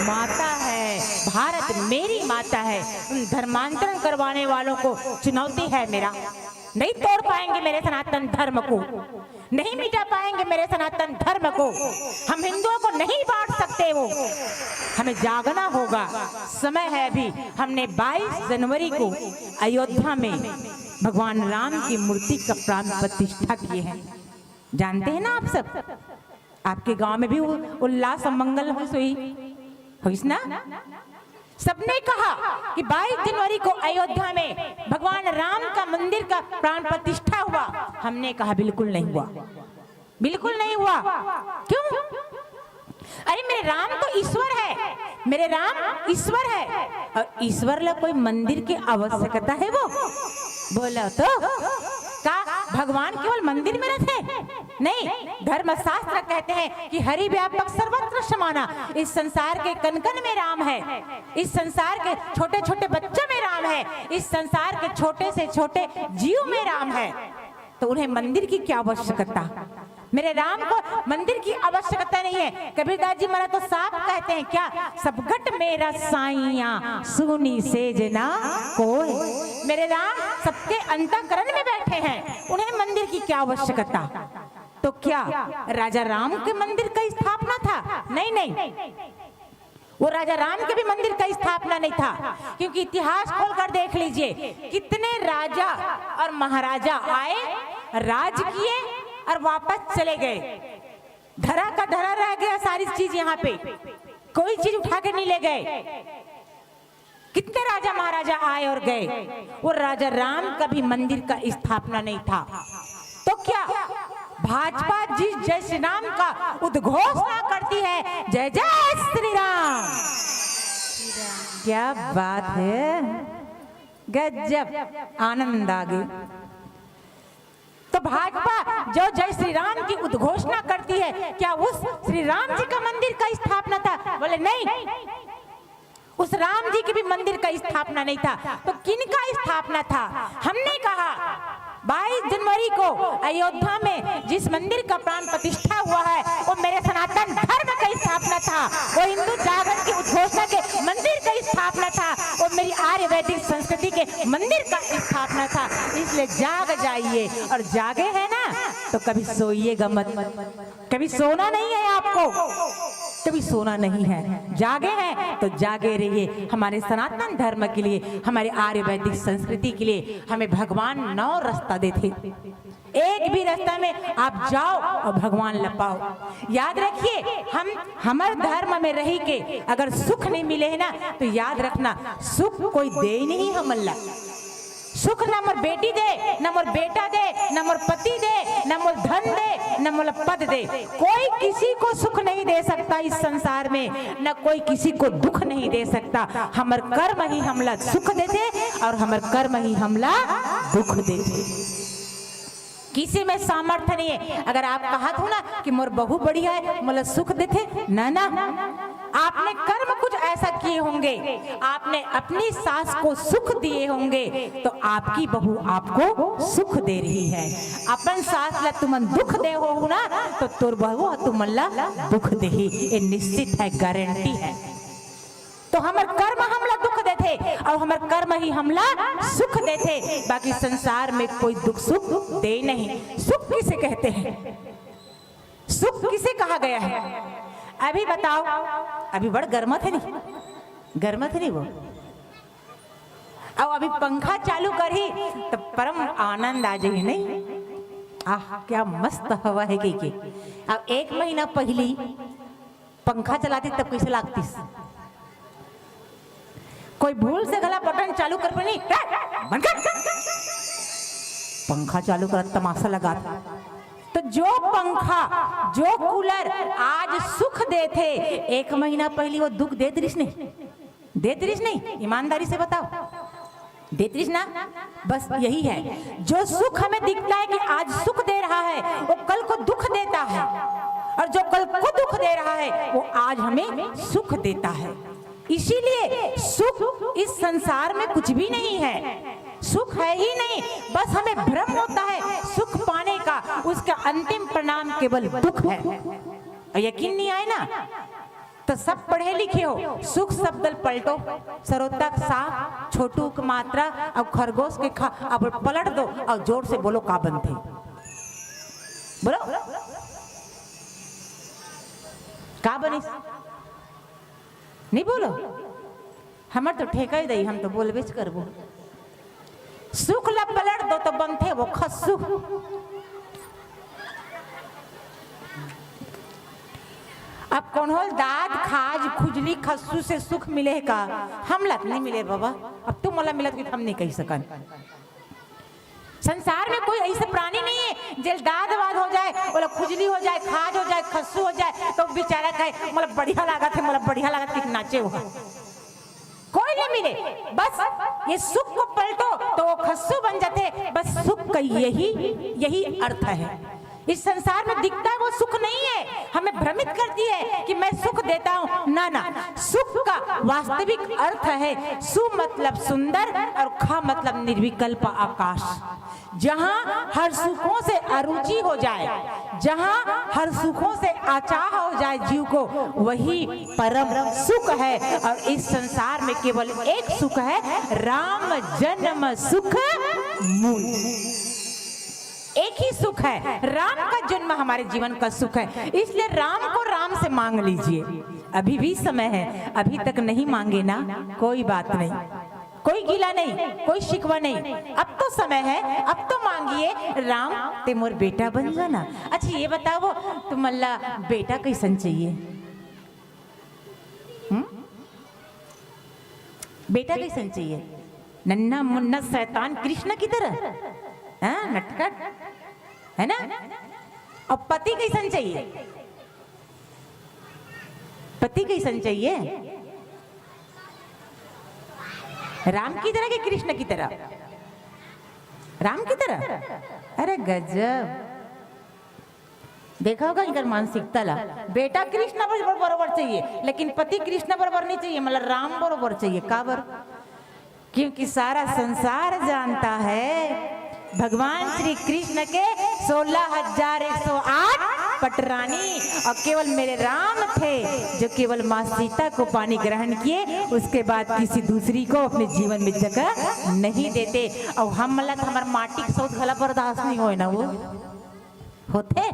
माता है, भारत मेरी माता है। उन धर्मांतरण करवाने वालों को चुनौती है मेरा, नहीं तोड़ पाएंगे मेरे सनातन धर्म को, नहीं मिटा पाएंगे मेरे सनातन धर्म को। हम हिंदुओं को नहीं बांट सकते वो, हमें जागना होगा, समय है अभी। हमने बाईस जनवरी को अयोध्या में भगवान राम की मूर्ति का प्राण प्रतिष्ठा किए हैं। जानते हैं ना आप सब, आपके गांव में भी उ-, उल्लास और मंगल होइस होही, होइस ना? सबने कहा कि बाईस जनवरी को अयोध्या में भगवान राम का मंदिर का प्राण प्रतिष्ठा हुआ। हमने कहा बिल्कुल नहीं हुआ, बिल्कुल नहीं हुआ। क्यों? अरे मेरे राम तो ईश्वर है, मेरे राम ईश्वर है, और ईश्वर ला कोई मंदिर की आवश्यकता है वो? बोलो तो, का भगवान केवल मंदिर में रहते हैं? नहीं, धर्मशास्त्र कहते हैं कि हरि व्यापक सर्वत्र समाना। इस संसार के कण कण में राम है, इस संसार के छोटे छोटे बच्चों में राम है, इस संसार के छोटे से छोटे जीव में राम है, तो उन्हें मंदिर की क्या आवश्यकता? मेरे राम को मंदिर की आवश्यकता नहीं है। कबीरदास जी महाराज तो साफ कहते हैं, क्या? "सब घट मेरा साइया, सूनी सेज ना कोय।" मेरे राम सबके अंतःकरण में बैठे हैं, उन्हें मंदिर की क्या आवश्यकता? तो क्या राजा राम के मंदिर का स्थापना था? नहीं, नहीं, वो राजा राम के भी मंदिर का स्थापना नहीं था, क्योंकि इतिहास खोलकर देख लीजिए, कितने राजा और महाराजा आए, राज किए और वापस चले गए। धरा का धरा रह गया सारी चीज यहाँ पे, कोई चीज उठा के नहीं ले गए। कितने राजा महाराजा आए और गए, वो राजा राम का भी मंदिर का स्थापना नहीं था। तो क्या भाजपा जिस जय श्री राम का उद्घोषणा करती है, "जय जय श्री राम"? क्या बात है, गजब, आनंद आ गई। तो भाजपा जो जय श्री राम की उद्घोषणा करती है, क्या उस श्री राम जी का मंदिर का स्थापना था? बोले नहीं, उस राम जी के भी मंदिर का स्थापना नहीं था। तो किन का स्थापना था? हमने कहा बाईस जनवरी को अयोध्या में जिस मंदिर का प्राण प्रतिष्ठा हुआ है, वो मेरे सनातन धर्म का स्थापना था, वो हिंदू जागरण की उद्घोषणा के मंदिर का स्थापना था, वो मेरी आर्य वैदिक संस्कृति के मंदिर का स्थापना था। इसलिए जाग जाइए, और जागे हैं ना, तो कभी सोइएगा मत। कभी सोना नहीं है आपको, कभी सोना नहीं है। जागे हैं तो जागे रहिए, हमारे सनातन धर्म के लिए, हमारे आर्य वैदिक संस्कृति के लिए। हमें भगवान नौ रास्ता देथे, एक भी रास्ता में आप जाओ और भगवान ला पाओ। याद रखिए, हम, हमर धर्म में रही के अगर सुख नहीं मिले है ना, तो याद रखना, सुख कोई दे नहीं हमन ला। सुख न मोर बेटी दे, न मोर बेटा दे, न मोर पति दे, न मोर धन दे, न मोला पद दे। कोई किसी को सुख नहीं दे सकता इस संसार में, न कोई किसी को दुख नहीं दे सकता। हमर कर्म ही हमला सुख देथे और हमर कर्म ही हमला दुख देथे। किसी में सामर्थ्य नहीं है। अगर आप कहत हो ना कि मोर बहू बढ़िया है, मोला सुख देथे, ना, ना, आपने कर्म कुछ ऐसा किए होंगे, आपने अपनी सास को सुख दिए होंगे, तो आपकी बहू आपको सुख दे रही है। अपन सास ला तुमन दुख दे हो ना, तो तोर बहू ह तुमन ला दुख देही, ये निश्चित है, गारंटी है। तो हमर कर्म हमला दुख देथे और हमर कर्म ही हमला सुख देथे, बाकी संसार में कोई दुख सुख दे नहीं। सुख किसे कहते हैं? सुख किसे कहा गया है? अभी बताओ, अभी बड़ गरमत है नहीं, गरमत है नहीं वो। अब अभी पंखा चालू करही तो परम आनंद आ जाही नहीं। आह, क्या मस्त हवा है कहिके। अब एक महीना पहली पंखा चलाती तब कैसे लागतीस? कोई भूल से घला बटन चालू कर पनी, बंद कर। पंखा चालू कर तमाशा लगा। तो जो पंखा, जो कूलर आज सुख देथे, एक महीना पहली वो दुख देत रिहिस नहीं, देत रिहिस नहीं? ईमानदारी से बताओ, देत रिहिस ना? बस यही है, जो सुख हमें दिखता है कि आज सुख दे रहा है, वो कल को दुख देता है, और जो कल को दुख दे रहा है, वो आज हमें सुख देता है। इसीलिए सुख इस संसार में कुछ भी नहीं है, सुख है ही नहीं। बस हमें भ्रम होता है सुख पाने का, उसका अंतिम परिणाम केवल दुख है। और यकीन नहीं आए ना, तो सब पढ़े लिखे हो, सुख शब्द ल पलटो, सरोता के सा, छोटू के मात्रा अउ खरगोश के खा, अब पलट दो अउ जोर से बोलो, का बनथे? बोलो, का बनिस? नहीं बोलो, हमर तो ठेका ही दई, हम तो बोलबेच करबो। सुख ला पलट दो तो बनथे वो खस्सू। अब कोनो ल दाद, खाज, खुजली, खस्सू से सुख मिले का? हमला तो नहीं मिले बाबा। अब तुम मोला मिलत कि हम नहीं कही सकन। संसार में कोई ऐसा प्राणी नहीं है जेल दाद वाद हो जाए, ओला खुजली हो जाए, खाज हो जाए, खस्सू हो जाए, तो बेचारा कहे, "मोला बढ़िया लागत है, मोला बढ़िया लागत है कि नाचे हो।" कोई नहीं मिले। बस ये सुख को पलटो तो वो खस्सू बन जाते। बस सुख का यही, यही अर्थ है। इस संसार में दिखता है वो सुख नहीं है, हमें भ्रमित करती है कि मैं सुख देता हूँ। ना, ना, सुख का वास्तविक अर्थ है सु मतलब सुंदर और ख मतलब निर्विकल्प आकाश। जहाँ हर सुखों से अरुचि हो जाए, जहाँ हर सुखों से अचाह हो जाए जीव को, वही परम सुख है। और इस संसार में केवल एक सुख है, राम जन्म सुख मूल। एक ही सुख है, राम का जन्म हमारे जीवन का सुख है। इसलिए राम को राम से मांग लीजिए, अभी भी समय है। अभी तक नहीं मांगे ना, कोई बात नहीं, कोई गिला नहीं, कोई शिकवा नहीं। अब तो समय है, अब तो मांगिए। राम, ते मोर बेटा बन जाना। अच्छा, ये बताओ, तुमन ला बेटा कैसन चाहिए? हम्म? बेटा कैसन चाहिए? नन्हा मुन्ना शैतान कृष्ण की तरह, हाँ, नटखट, है ना? और पति कैसन चाहिए? पति कैसन चाहिए? राम की तरह कि कृष्ण की तरह? राम की तरह। अरे गजब, देखा होगा इनकर मानसिकता ला। बेटा कृष्ण बरोबर, बरोबर चाहिए, लेकिन पति कृष्ण बरोबर नहीं चाहिए, मतलब राम बरोबर चाहिए। काबर? क्योंकि सारा संसार जानता है भगवान श्री कृष्ण के सोलह हजार एक सौ आठ पटरानी, और केवल मेरे राम थे जो केवल माँ सीता को पानी ग्रहण किए, उसके बाद किसी दूसरी को अपने जीवन में जगह नहीं देते। और हम मतलब हमार माटी के सौत घला बर्दाश्त नहीं होए ना, वो होथे,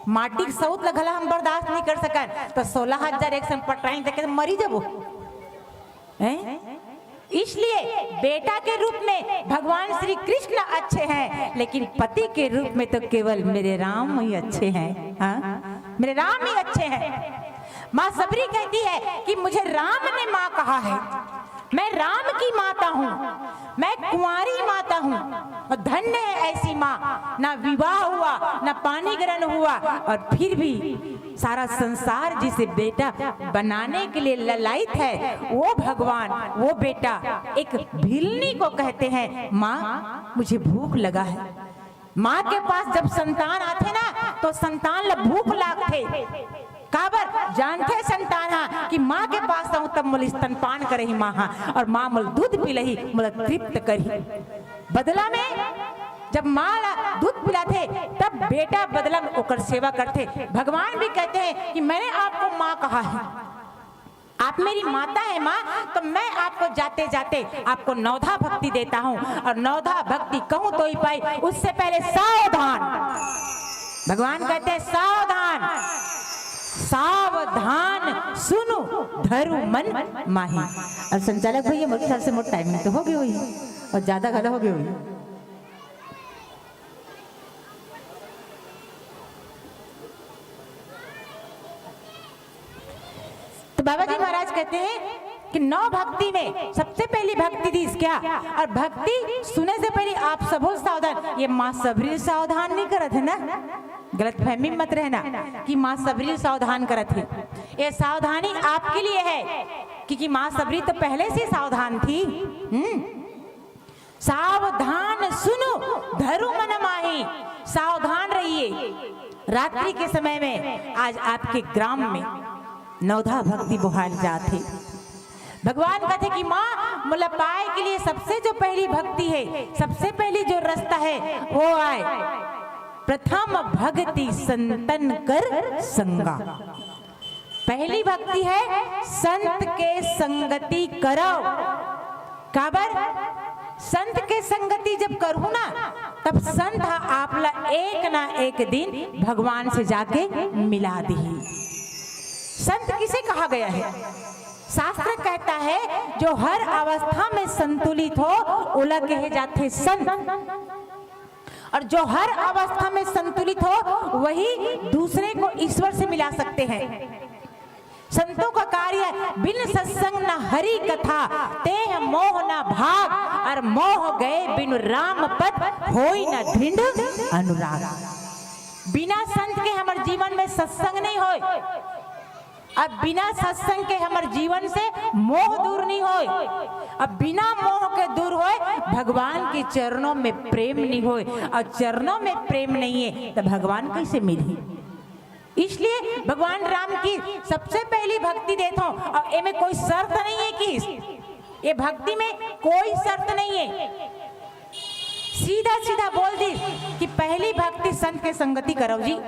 माटी के सौत ला घला हम बर्दाश्त नहीं कर सकन, तो सोलह हजार एक सौ पटरानी देखे तो मरी जबो, हैं? इसलिए बेटा के रूप में भगवान श्री कृष्ण अच्छे हैं, लेकिन पति के रूप में तो केवल मेरे राम ही अच्छे हैं। हाँ, मेरे राम ही अच्छे हैं। माँ सबरी कहती है कि मुझे राम ने माँ कहा है, मैं राम की माता हूँ, मैं कुंवारी माता हूँ, और धन्य है ऐसी माँ, ना विवाह हुआ, ना पानी ग्रहण हुआ, और फिर भी सारा संसार जिसे बेटा बनाने के लिए ललायित है, वो भगवान, वो बेटा एक भिलनी को कहते हैं, "माँ, मुझे भूख लगा है।" माँ के पास जब संतान आथे ना, तो संतान ला भूख लागथे। काबर? जानथे संतान हा कि माँ के पास आऊँ तब मोला स्तनपान करही माँ हा, और माँ मोला दूध पिलही, मोला तृप्त करही। बदला में जब माँ ला दूध पिलाथे, तब बेटा बदला में ओकर सेवा करथे। भगवान भी कहते हैं कि मैंने आपको माँ कहा है, आप मेरी माता है माँ, तो मैं आपको जाते जाते आपको नवधा भक्ति देता हूँ, और नवधा भक्ति कहूँ तो ही पाई, उससे पहले सावधान। भगवान कहते हैं, "सावधान, सावधान सुनो, धरु मन माही।" और संचालक भैया, मोर ख्याल से मोर टाइमिंग तो हो गई हुई, और ज्यादा गला हो गई हुई। तो बाबा जी महाराज कहते हैं कि नौ भक्ति में सबसे पहली भक्ति थी क्या? और भक्ति सुने से पहले आप सबो सावधान, ये माँ सबरी सावधान नहीं करत है ना, गलत फहमी मत रहना कि माँ सबरी सावधान करत है। ये सावधानी आपके लिए है, क्योंकि माँ सबरी तो पहले से सावधान थी। हम्म। सावधान सुनो, धरु मन माही, सावधान रहिए। रात्रि के समय में आज आपके ग्राम में नवधा भक्ति बोहाल जात हे। भगवान कहते कि माँ, मोला पाए के लिए सबसे जो पहली भक्ति है, सबसे पहली जो रास्ता है, वो आए प्रथम भक्ति संतन कर संगा। पहली भक्ति है संत के संगति करव। काबर? संत के संगति जब करहू ना, तब संत ह आप ला एक ना एक दिन भगवान से जाके मिला दिही। संत किसे कहा गया है? शास्त्र कहता है, जो हर अवस्था में संतुलित हो, ओला कहे जाथे संत। और जो हर अवस्था में संतुलित हो, वही दूसरे को ईश्वर से मिला सकते हैं। संतों का कार्य, बिन सत्संग न हरि कथा, तेह मोह न भाग, और मोह गए बिनु राम पद, होई न दृढ़ अनुराग। बिना संत के हमर जीवन में सत्संग नहीं होय। अब बिना सत्संग के हमर जीवन से मोह दूर नहीं होय। अब बिना मोह के दूर होय, भगवान के चरणों में प्रेम नहीं होय, और चरणों में प्रेम नहीं है, तो भगवान कैसे मिलही? इसलिए भगवान राम की सबसे पहली भक्ति देत हों, और एमे कोई शर्त नहीं है कि ये भक्ति में कोई शर्त नहीं है। सीधा सीधा बोल दी कि पहली भक्ति संत के संगति करव जी।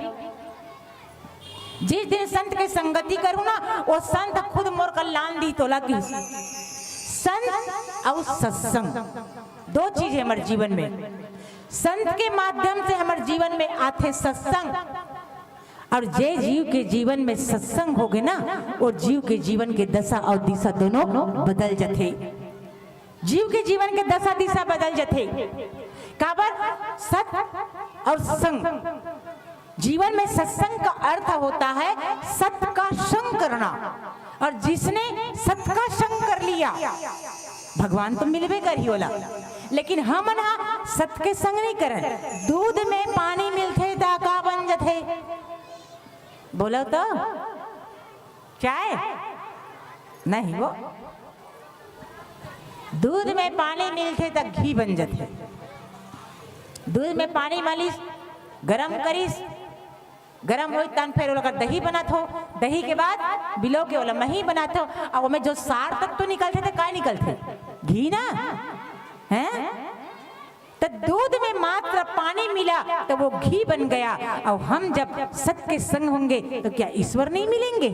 जिस दिन संत के संगति करूँ ना, वो संत खुद मोर कल्याण दी तोला की। संत और सत्संग, दो चीज है हमारे जीवन में। संत के माध्यम से हमारे जीवन में आथे सत्संग, और जे जीव के जीवन में सत्संग होगे ना, वो जीव के जीवन के दशा और दिशा दोनों बदल जथे। जीव के जीवन के दशा दिशा बदल जथे। काबर? सत और संग। जीवन में सत्संग का अर्थ होता है सत का संग करना, और जिसने सत का संग कर लिया, भगवान तो मिलबे करही ओला, लेकिन हमन हा सत के संग नहीं करन। दूध में पानी मिलथे त का बन जथे? बोलो तो, चाय नहीं, वो दूध में पानी मिलथे त घी बन जथे। दूध में पानी मलिस, गरम करिस, गरम होई तन फेर ओला दही बनात हो, दही के बाद बिलो के ओला मही बनात हो, अउ ओमे जो सार तत्व निकलथे त काय निकलथे? घी ना, हैं? तो दूध में मात्र पानी मिला तो वो घी बन गया। और हम जब सत के संग होंगे तो क्या ईश्वर नहीं मिलेंगे?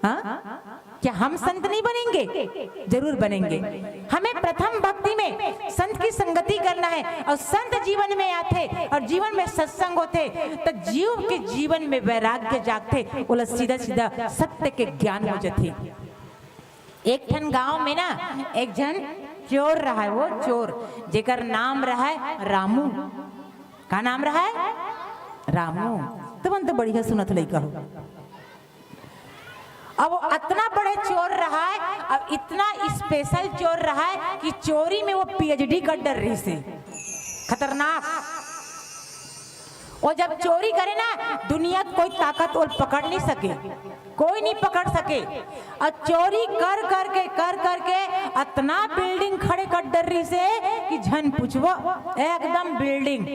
हाँ, क्या हम संत नहीं बनेंगे? जरूर बनेंगे। हमें प्रथम भक्ति में संत की संगति करना है, और संत जीवन में आथे और जीवन में सत्संग होथे, तो जीव के जीवन में वैराग्य जागथे, ओला सीधा सीधा सत्य के ज्ञान हो जाथे। एक ठन गांव में ना एक झन चोर रहा है, वो चोर जेकर नाम रहा है रामू। का नाम रहा है? रामू। तुमन तो बढ़िया सुनत लइका हो। अब वो इतना बड़े चोर रहा है, अब इतना स्पेशल चोर रहा है कि चोरी में वो पीएचडी कर डर रही से। खतरनाक। वो जब चोरी करे ना, दुनिया के कोई ताकत वो पकड़ नहीं सके, कोई नहीं पकड़ सके। और चोरी कर करके, कर करके इतना बिल्डिंग खड़े कर डर रही से कि झन पूछबो, एकदम बिल्डिंग।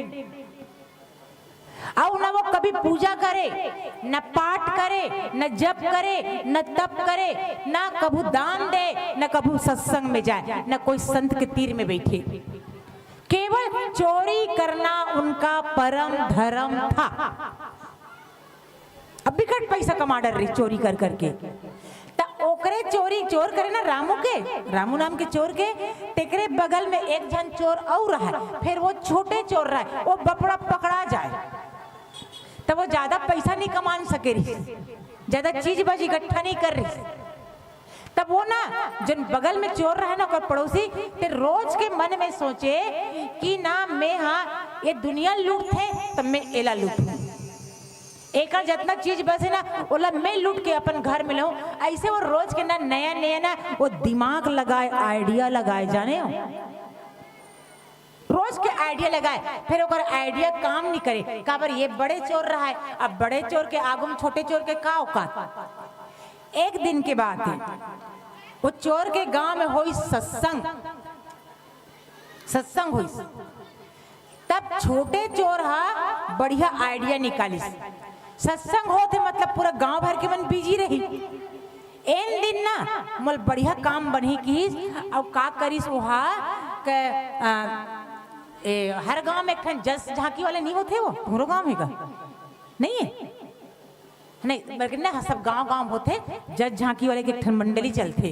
अउ न वो कभी पूजा करे, न पाठ करे, न जप करे, न तप करे, न कभू दान दे, न कभू सत्संग में जाए, न कोई संत के तीर में बैठे। केवल चोरी करना उनका परम धर्म था। अब बिकट पैसा कमा डर रही चोरी कर करके। त ओकरे चोरी, चोर करे ना रामू के, रामू नाम के चोर के, तेकरे बगल में एक झन चोर अउ रहा, फिर वो छोटे चोर रहा, वो बपड़ा पकड़ा जाए, तब वो ज्यादा पैसा नहीं कमा सके रही, ज्यादा चीज बज इकट्ठा नहीं कर रही। तब वो ना, जन बगल में चोर रहे ना, ओकर पड़ोसी, ते रोज के मन में सोचे कि ना, मैं, हाँ, ये दुनिया लूटथे, तब मैं एला लूटूं। एकर जितना चीज बसे ना, ओला मैं लूट के अपन घर में लाऊं। ऐसे वो रोज के ना नया नया ना वो दिमाग लगाए, आइडिया लगाए, जाने हो, रोज के आइडिया लगाए, फिर ओकर आइडिया काम नहीं करे। काबर? ये बड़े चोर रहा है, अब बड़े चोर के आगू में छोटे चोर के का औकात। एक दिन के बात है, वो चोर के गांव में होई सत्संग, सत्संग होई। तब छोटे चोर हा बढ़िया आइडिया निकालिस। सत्संग होत हे, मतलब पूरा गांव भर के मन बिजी रही। एन दिन ना मोल बढ़िया काम बनही किहिस, अउ का करिस ओहा के, आ, ए, हर गांव में एक ठन जस झांकी वाले नहीं होते, वो पूरा गांव हे का? नहीं है? नहीं, बल्कि ना, सब गांव गांव होथे, जज झांकी वाले के एक ठन मंडली चलथे।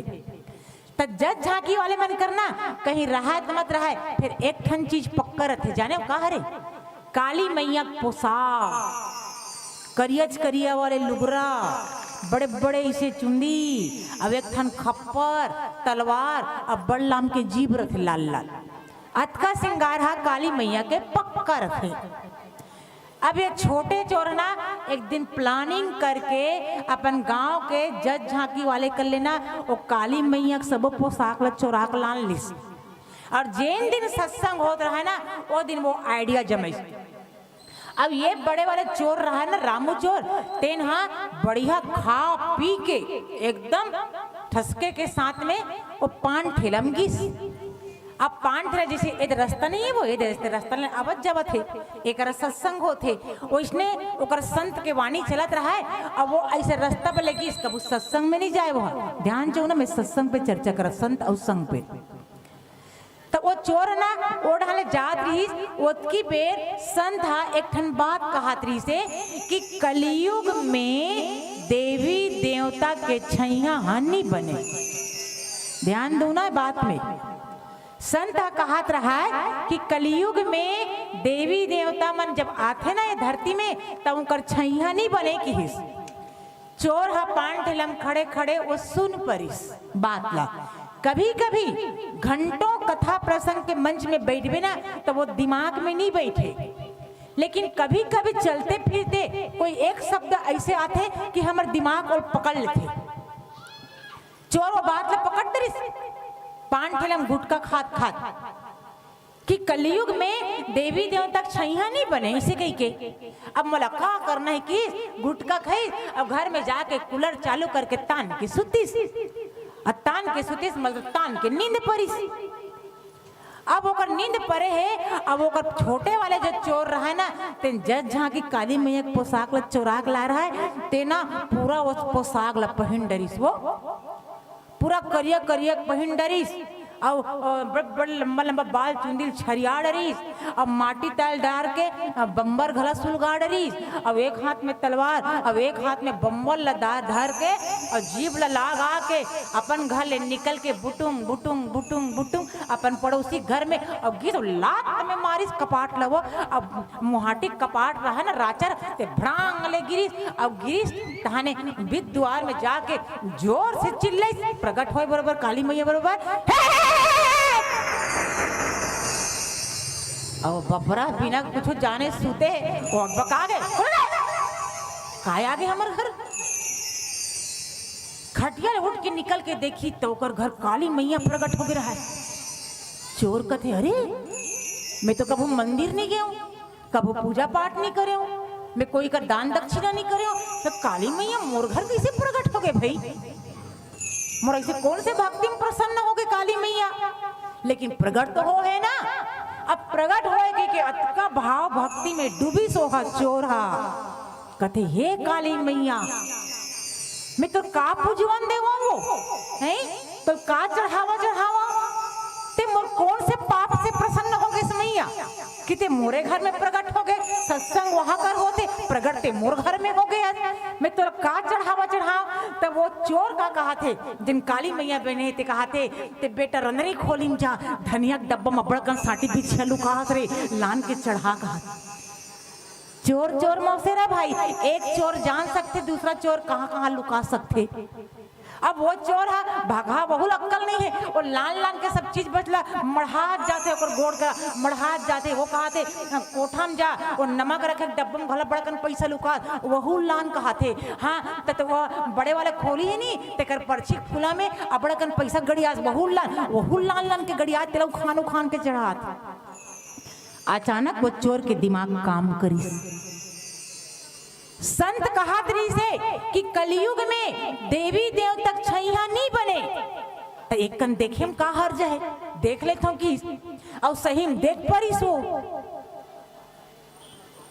त जज झांकी वाले मन कर ना, कहीं रहय त मत रहय, फेर एक ठन चीज पक्का रथे, जाने का हरे? काली मैया के पोशाक, करियच करिया वाले लुगरा, बड़े बड़े इसे चुंदी, अब एक ठन खप्पर, तलवार, अब बड़ लाम के जीभ रथे लाल लाल। अतका सिंगार हा काली मैया के पक्का रथे। अब ये छोटे चोर ना एक दिन प्लानिंग करके अपन गांव के जज झांकी वाले कर लेना, वो काली मैया के सबो पोशाक ला चोरा के लान लिस। और जेन दिन सत्संग होत रहा ना, वो दिन वो आइडिया जमाइस। अब ये बड़े वाले चोर रहा ना, रामू चोर, तेन हा बढ़िया खा पी के एकदम ठसके के साथ में वो पान ठेला में गिस। अब पान ठेला जैसे एदे रस्ता नहीं है, वो एदे रस्ते रस्ता ले आवत जावत हे, एकर सत्संग होत हे, ओइसने ओकर संत के वाणी चलत रहा है। अब वो ऐसे रस्ता पर लगी, इसका वो सत्संग में नहीं जाए, वो ध्यान जो ना, मैं सत्संग पे चर्चा करत, संत और संग पे। तो वो चोर ना ओ ढाले जात रहीस, ओतकी बेर संत हा एक ठन बात कहत रहीस हे कि कलयुग में देवी देवता के छैया हा नी बने। ध्यान दो ना बात में, संत हा कहत रहा है कि कलयुग में देवी देवता मन जब आथे ना ये धरती में, तब उनकर छैया नी बने किहिस। चोर हा पान ठेला म खड़े खड़े वो सुन परिस बात ला। कभी कभी घंटों कथा प्रसंग के मंच में बैठबे ना, तो वो दिमाग में नहीं बैठे, लेकिन कभी कभी चलते फिरते कोई एक शब्द ऐसे आथे कि हमर दिमाग ओला पकड़ लेथे। चोर वो बात ला पकड़ दरिस, पान ठेला म गुटखा खात खात, कि कलयुग में देवी देवता के छैया नहीं बने, इसे कही के। अब मोला का करना है कि गुटखा खाइस, अब घर में जाके कूलर चालू करके तान के सुतिस, और तान के सुतिस, मतलब तान के नींद परिस। अब ओकर नींद परे है, अब ओकर छोटे वाले जो चोर रहा है ना, तेन जज झांकी काली मैया के पोशाक ला चोरा के ला रहा है, तेना पूरा वो पोशाक ला पहिन डरिस वो। पूरा करिया करिया पहिन डरिस, अउ, अउ, बड़, बड़ लंबा लंबा बाल चुंदी ल छरिया डरिस, अउ माटी ताल डार के, अउ बम्बर घला सुलगा डरिस, अउ एक हाथ में तलवार, अउ एक हाथ में बम्बर ल दा-, धर के, अउ जीभ ल लागा के अपन घर ले निकल के बुटुंग, बुटुंग, बुटुंग, बुटुंग अपन पड़ोसी घर में, अउ गिस लात में मारिस कपाट ल वो, अब मुहाटी कपाट रहा न राचर, ते भड़ांग ले गिरिस, अउ गिरिस तहाने बिद दुआर में जाके जोर से चिल्लाइस, प्रगट होय बरोबर, काली मैया बरोबर, "हे, हे, हे, हे।" अउ बपरा बिना कुछ जाने सूते, वो बका गे, "काय आ गे हमर घर?" खटिया ले उठ के निकल के देखी, तो ओकर घर काली मैया प्रगट हो गे रहा है। चोर कथे, "अरे, मैं तो कभू मंदिर नहीं गया हूँ।" कभू पूजा पाठ नहीं करे हो, मैं कोई कर दान दक्षिणा नहीं करे हो, तो काली मैया मोर घर कैसे प्रगट हो गे भाई? मोर ऐसे कौन से भक्ति में प्रसन्न हो गे काली मैया? लेकिन प्रगट तो हो है ना। अब प्रगट होए के, के अतका भाव भक्ति में डूबिस ओहा चोर हा। कथे, "हे काली मैया, मैं तो का पूजवन देवंव वो, हैं? तो का चढ़ावा चढ़ावा? ते मोर कौन से पाप से प्रसन्न हो गे मैया?" कि ते मोरे घर में प्रगट हो गे, सत्संग वहां कर होथे, प्रगट ते मोर घर में हो गे। आज मैं तोर का चढ़ावा चढ़ाव? तब वो चोर का कहा थे, जिन काली मैया बने ते कहा थे, "ते बेटा रंधरी खोली में जा, धनिया के डब्बा में बड़कन साटी बिछिया लुकास रे, लान के चढ़ा," कहा। चोर चोर मौसेरा भाई, एक चोर जान सकथे, दूसरा चोर कहाँ कहाँ लुका सकथे। अब वो चोर हा भगहा, वहू ल अक्कल नहीं है, वो लान लान के सब चीज बचला मढ़ात जाथे, ओकर गोड़ का मढ़ात जाथे। वो कहाथे, "कोठा में जा, वो नमक रखे के डब्बा में घला बड़कन पैसा लुकात," वहू लान कहाथे। हाँ, त, त वो बड़े वाले खोली है नी, तेकर परछी के फूला में अबड़कन पैसा गड़ियास, वहू लान, वहू लान लान के गड़ियात, तेला उखान उखान के चढ़ात। अचानक वो चोर के दिमाग काम करिस। संत कहत रहिसे कि कलयुग में देवी देवता के छैया नी बने, त एक कन देखे म का हर्ज है, देख लेथव कि। अउ सही म देख परिस वो।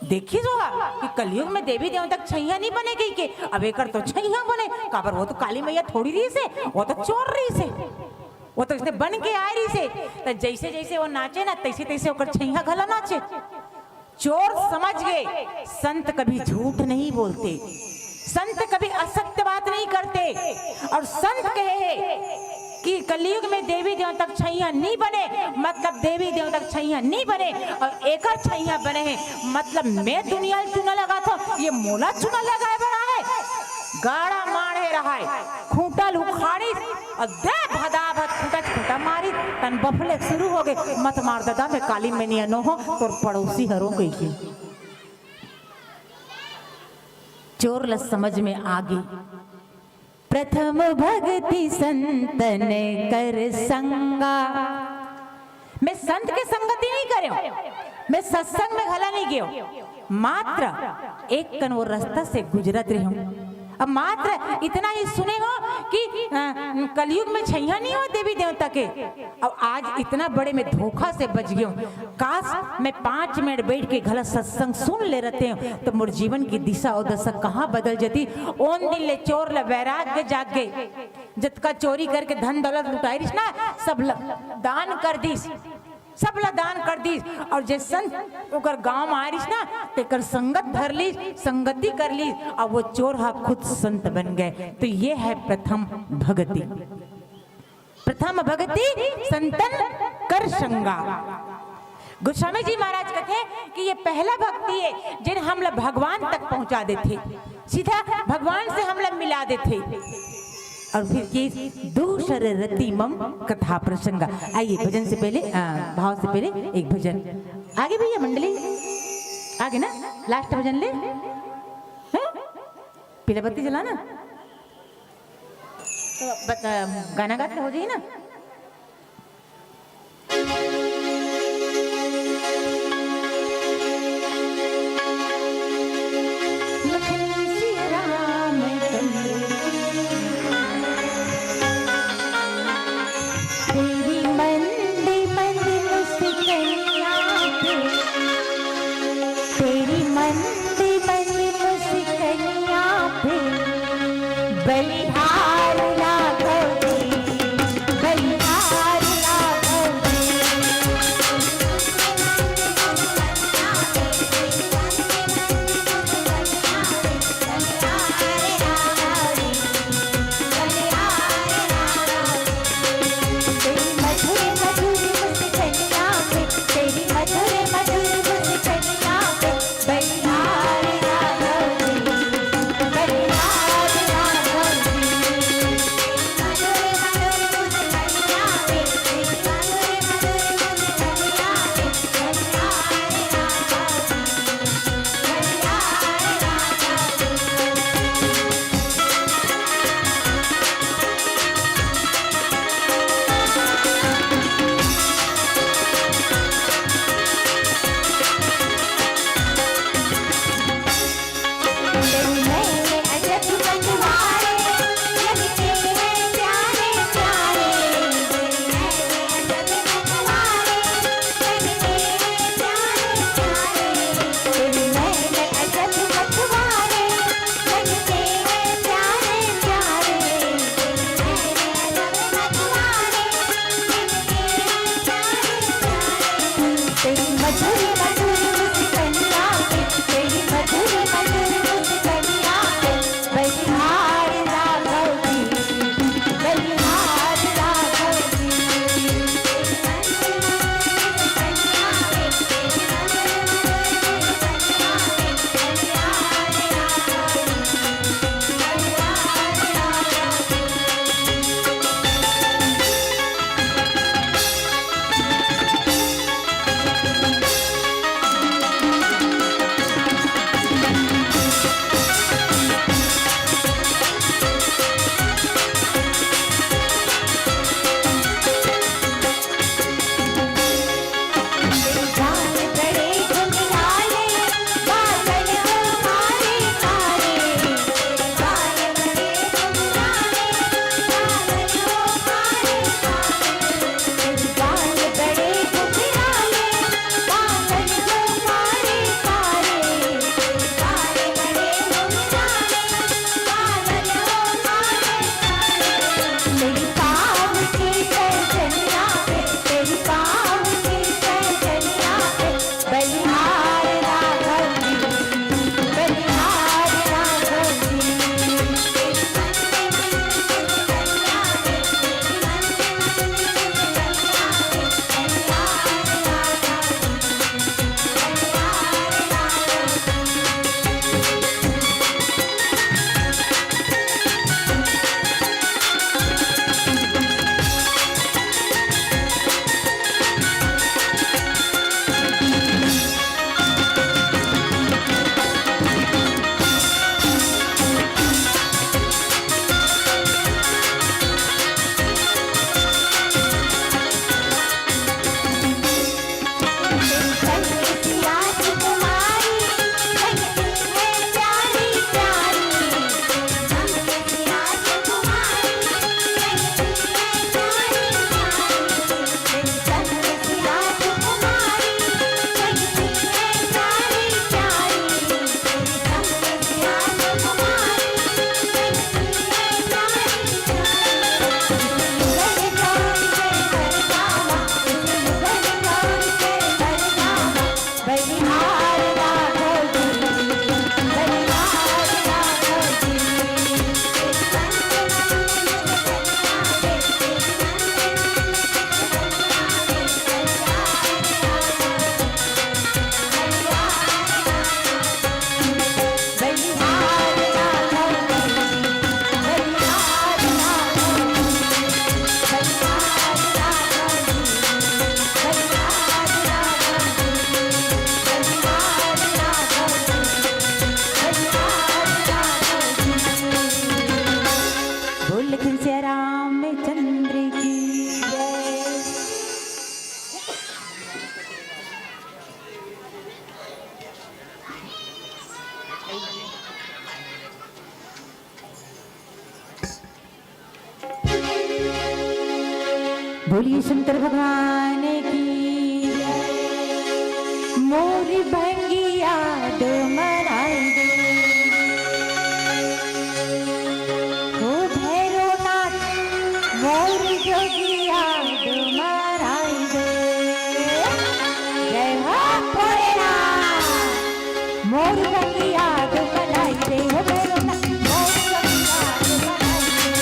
देखिस वो कि कलयुग में देवी देवता के छैया नी बने कहिके, अब एकर तो छैया बने, काबर वो तो काली मैया थोड़ी रहिसे, वो तो चोर रहिसे, वो तो इसने बन के आए रहिसे। त जैसे जैसे वो नाचे ना, तैसे तैसे ओकर छैया घला नाचे। चोर समझ गे, संत कभी झूठ नहीं बोलते। संत कभी असत्य बात नहीं करते। और संत कहे हे कि कलयुग में देवी देवता के छैया नहीं बने, मतलब देवी देवता के छैया नहीं बने। और एकर छैया बने हे, मतलब मैं दुनिया ल चूना लगाथों, ये मोला चूना लगाए बर आए। गाड़ा माढ़े रहाय, खूंटा ल उखाड़िस और दे भदाभद खूंटा च खूंटा मारिस। तन बफले शुरू हो गए, "मत मार ददा, मैं काली मैनिया नो हो, तोर पड़ोसी हरों," कहिके। चोर ल समझ में आगे, प्रथम भक्ति संतन कर संगा। मैं संत के संगति नहीं करेंव, मैं सत्संग में घला नहीं गेंव, मात्र एक कन वो रास्ता से गुजरत रहेंव। अब मात्र इतना ही सुने हों कि, अ, कलयुग में छैया नहीं होय देवी देवता के। अब आज इतना बड़े मैं धोखा से बच गेंव। काश, मैं पाँच मिनट बैठ के घला सत्संग सुन ले रहतेंव, तो मोर जीवन की दिशा और दशा कहाँ बदल जाती। ओन दिन ले चोर ल वैराग्य जाग गे, जतका चोरी करके धन दौलत लुटाय रिहिस ना, सब ल दान कर दिस, सब ल दान कर दिस। और जे संत ओकर गांव में आय रिहिस ना, तेकर संगत धर लिस, संगति कर लिस, और वो चोर हा खुद संत बन गए। तो ये है प्रथम भक्ति। प्रथम भक्ति संतन कर संगा। गोस्वामी जी महाराज कथे कि ये पहला भक्ति हे, जेन हमला भगवान तक पहुंचा देथे, सीधा भगवान से हमला मिला देथे। और फिर ये दूसर रति मम कथा प्रसंगा। आइए, भजन से पहले, अ, भाव से पहले एक भजन। आगे भैया मंडली, आगे ना, लास्ट भजन ले, हैं? पीला बत्ती जलाना। तो बत-, अ, गाना गात ले हो जाही ना। तेरी मंदी मंदी मुस्कैया पे, तेरी मंदी मंदी मुस्कैया पे, बलिहार लाखों की, सिया रामचंद्र की जय। बोलिए शंकर भगवान की। मोर भंगिया डुमराई दे, ओ भैरवनाथ, मोर जोगिया डुमराई दे। जय हो भोलेनाथ। मोर बंगिया तो बनाई दे हो भैरवनाथ, मोर बंगिया तो बनाई दे।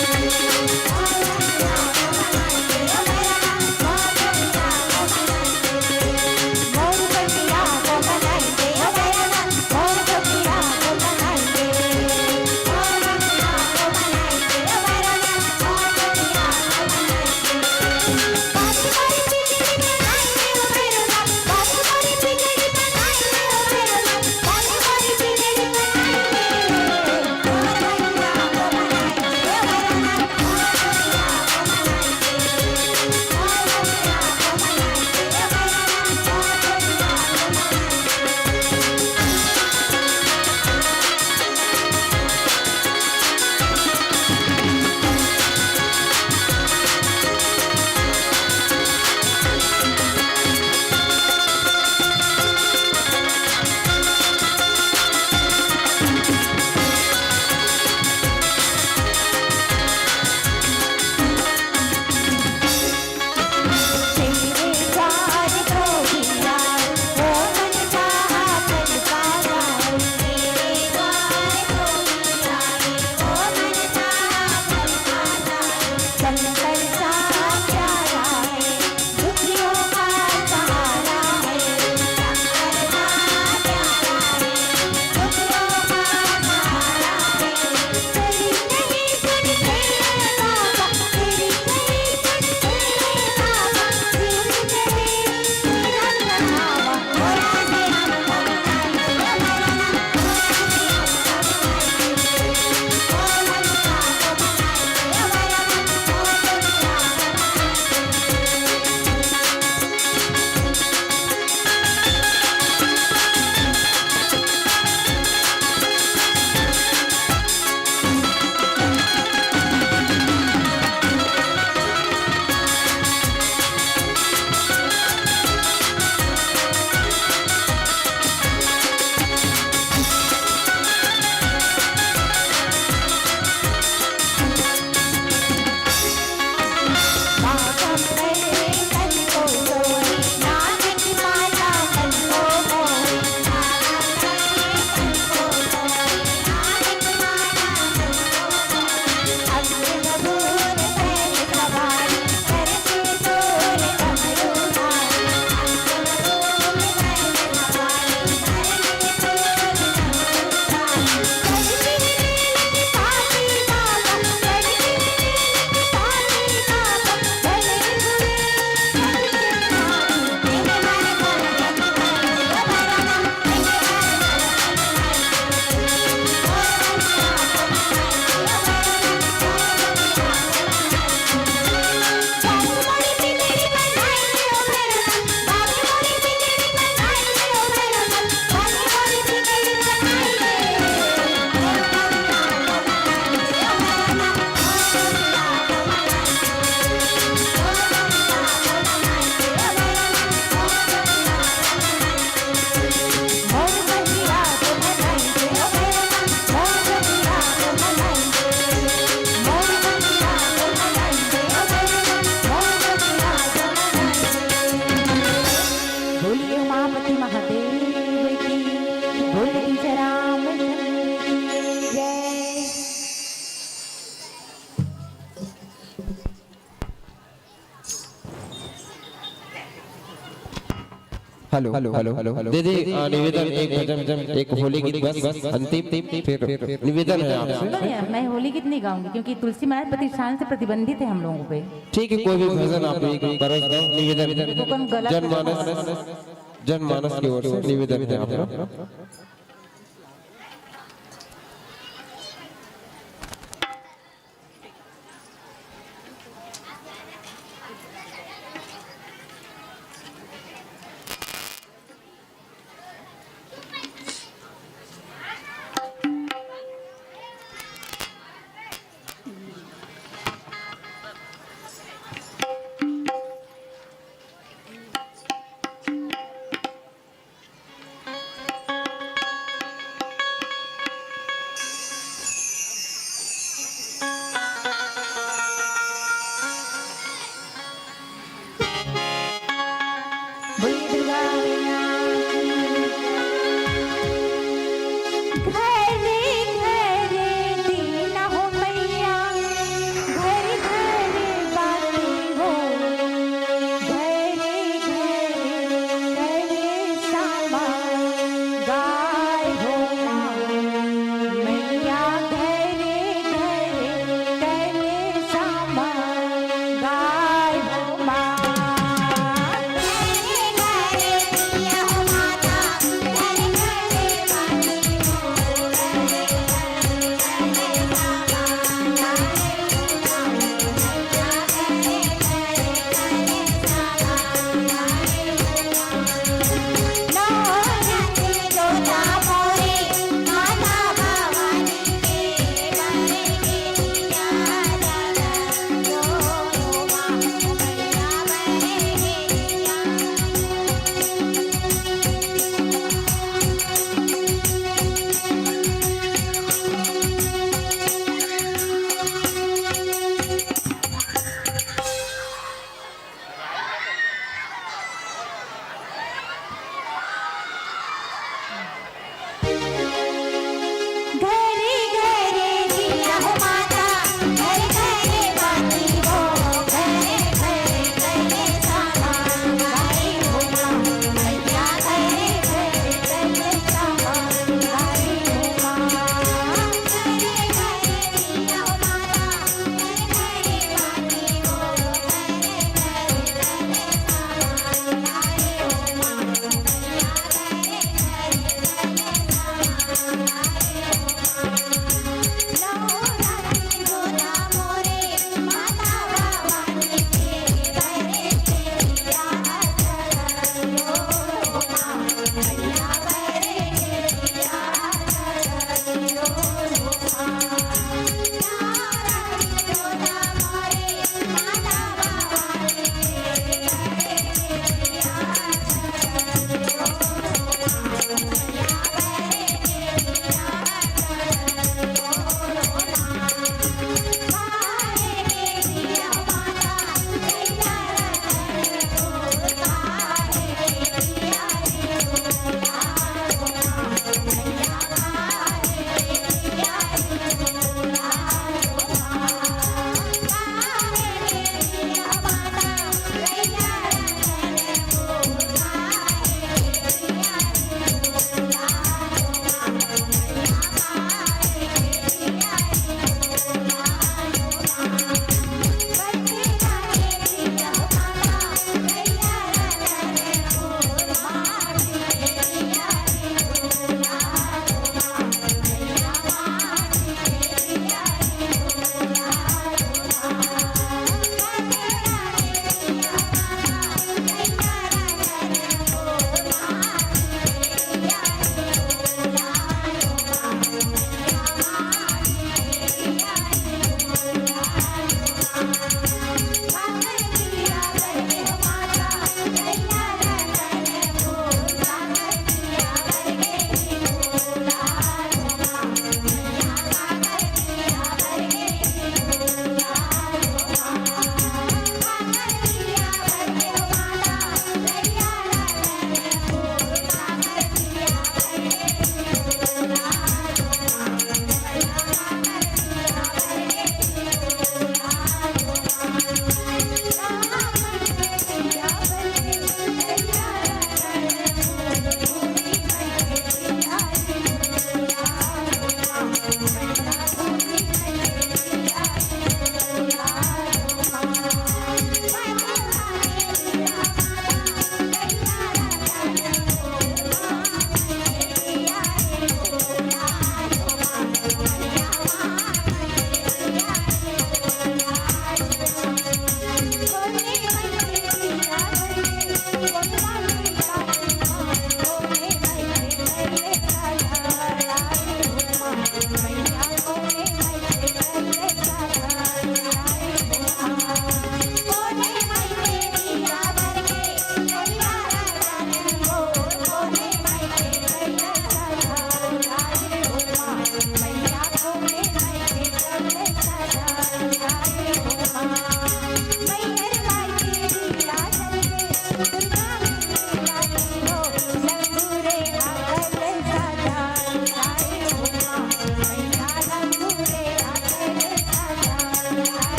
मोर बंगिया तो बनाई दे हो भैरवनाथ, मोर बंगिया तो बनाई दे। बोलिए उमापति महादेव की, बोलिए रामचंद्र की जय। Hello, hello, hello, hello. दीदी, आ, निवेदन, एक भजन, एक होली गीत बस, अंतिम, फिर निवेदन है आपसे। सुनो यार, मैं होली गीत नहीं गाऊंगी क्योंकि तुलसी महाराज प्रतिष्ठान से प्रतिबंधित है हम लोगों पे। ठीक है, कोई भी भजन आप एक परोस दो, निवेदन। देखो, कौन गलत जनमानस, जनमानस की ओर से निवेदन है आपका।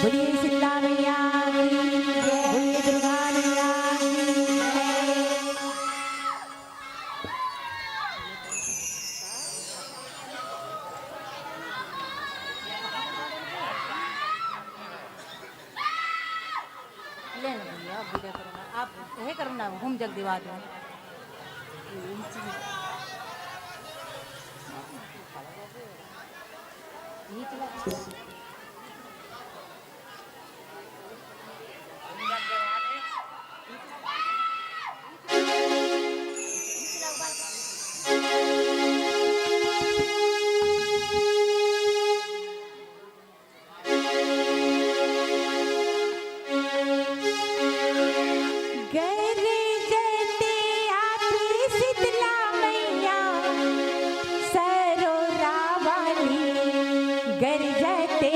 बोलिए शीतला मैया की, बोलिए दुर्गा मैया की। ले ना भैया, अब video करो ना। आप हे करो ना, घूम जग दीवा दो। गरजते आथे शीतला मैया, सरोरा वाली। गरजते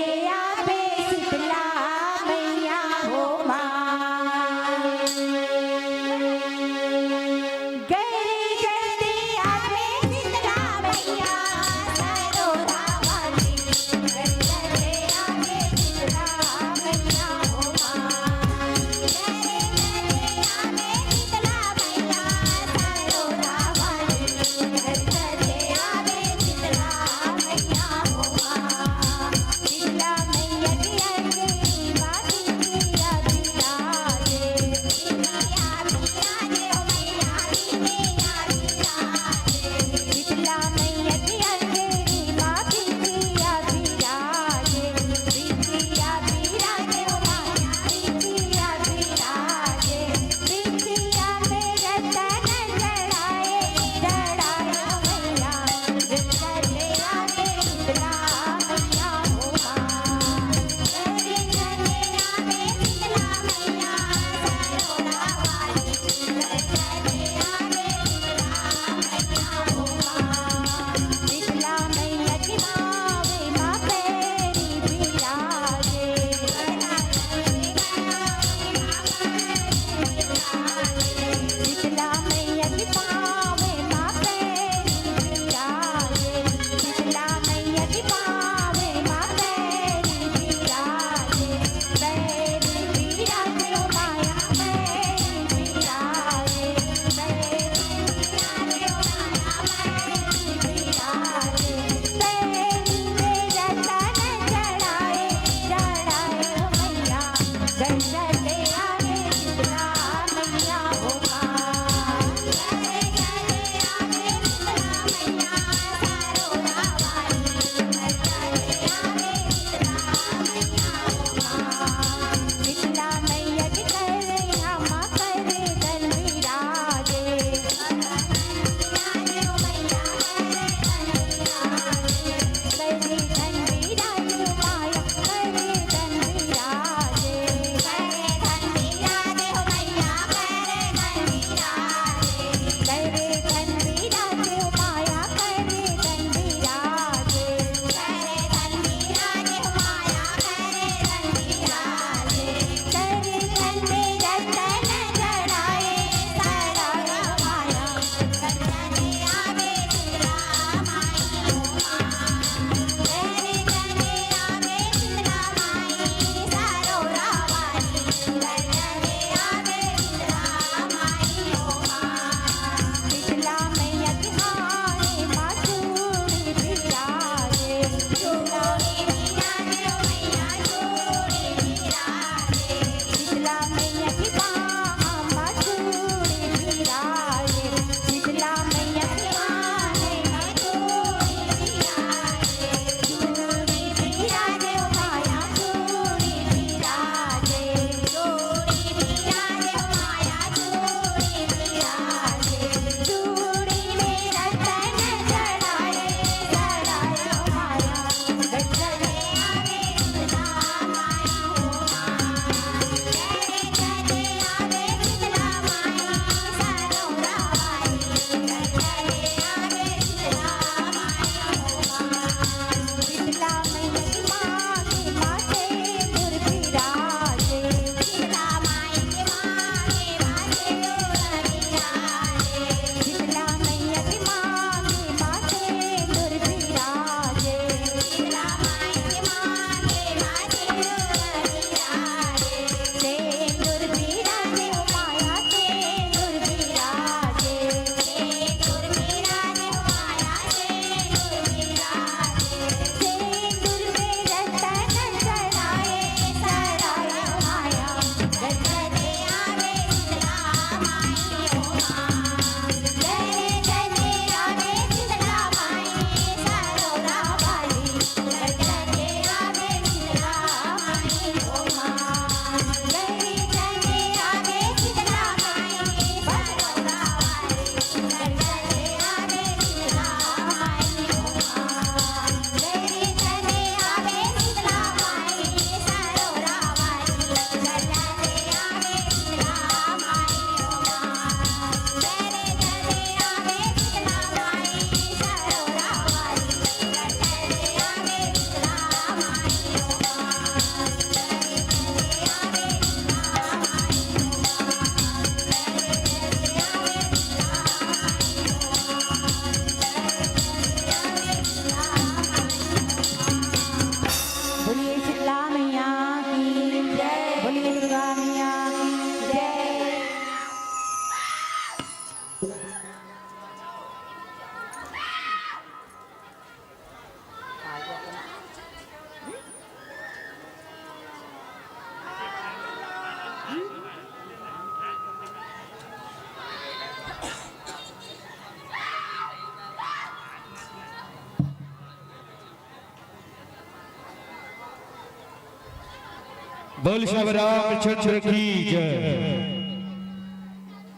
बोल श्री रामचंद्र की जय।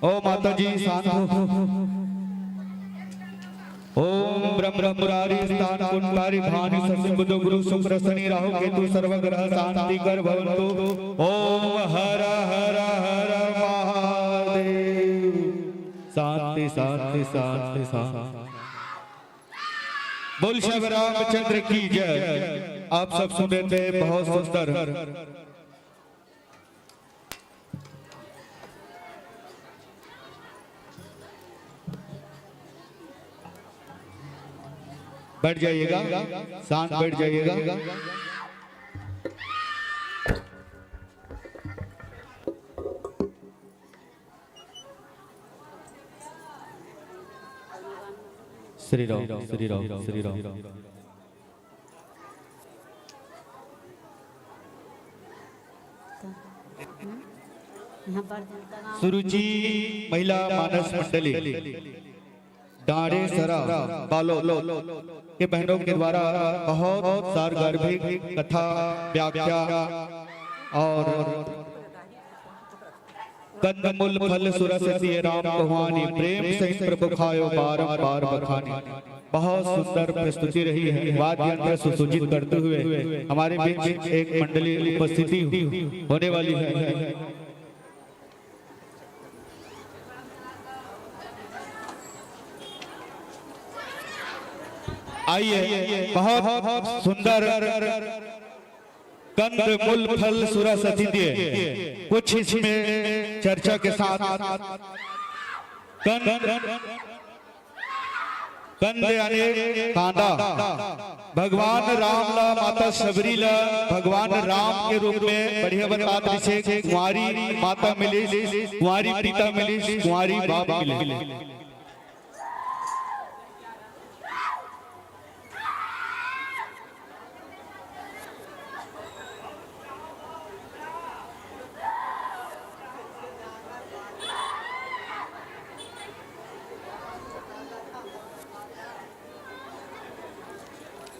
ओ माता जी, शांत हो। ओम ब्रह्म मुरारी स्थान कुंडारी भानु शशि बुध गुरु शुक्र शनि राहु केतु सर्व ग्रह शांति कर भवंतु। ओम हर हर हर महादेव। शांति, शांति, शांति, शांति। बोल श्री रामचंद्र की जय। आप सब सुने थे, बहुत सुंदर। बैठ जाइएगा, शांत बैठ जाइएगा। श्री राम, श्री राम, श्री राम। सुरुचि महिला मानस मंडली, डांडे सरा बालोद के बहनों के द्वारा बहुत सारगर्भिक कथा, व्याख्या और कंद मूल फल सुरस दिए राम भगवानी, प्रेम सहित प्रभु खायो बारंबार बखानी। बहुत सुंदर प्रस्तुति रही है। वाद्य यंत्र सुसज्जित करते हुए हमारे बीच एक मंडली उपस्थिति होने वाली है। आइए, बहुत सुंदर कंद मूल फल सुरस दिए। कुछ इसमें चर्चा के साथ कंद, कंद यानी कांदा। भगवान राम ला, माता शबरी ला भगवान राम के रूप में बढ़िया बतात रिहिसे। कुंवारी माता मिलिस, कुंवारी पिता मिलिस, कुंवारी बाप मिलिस।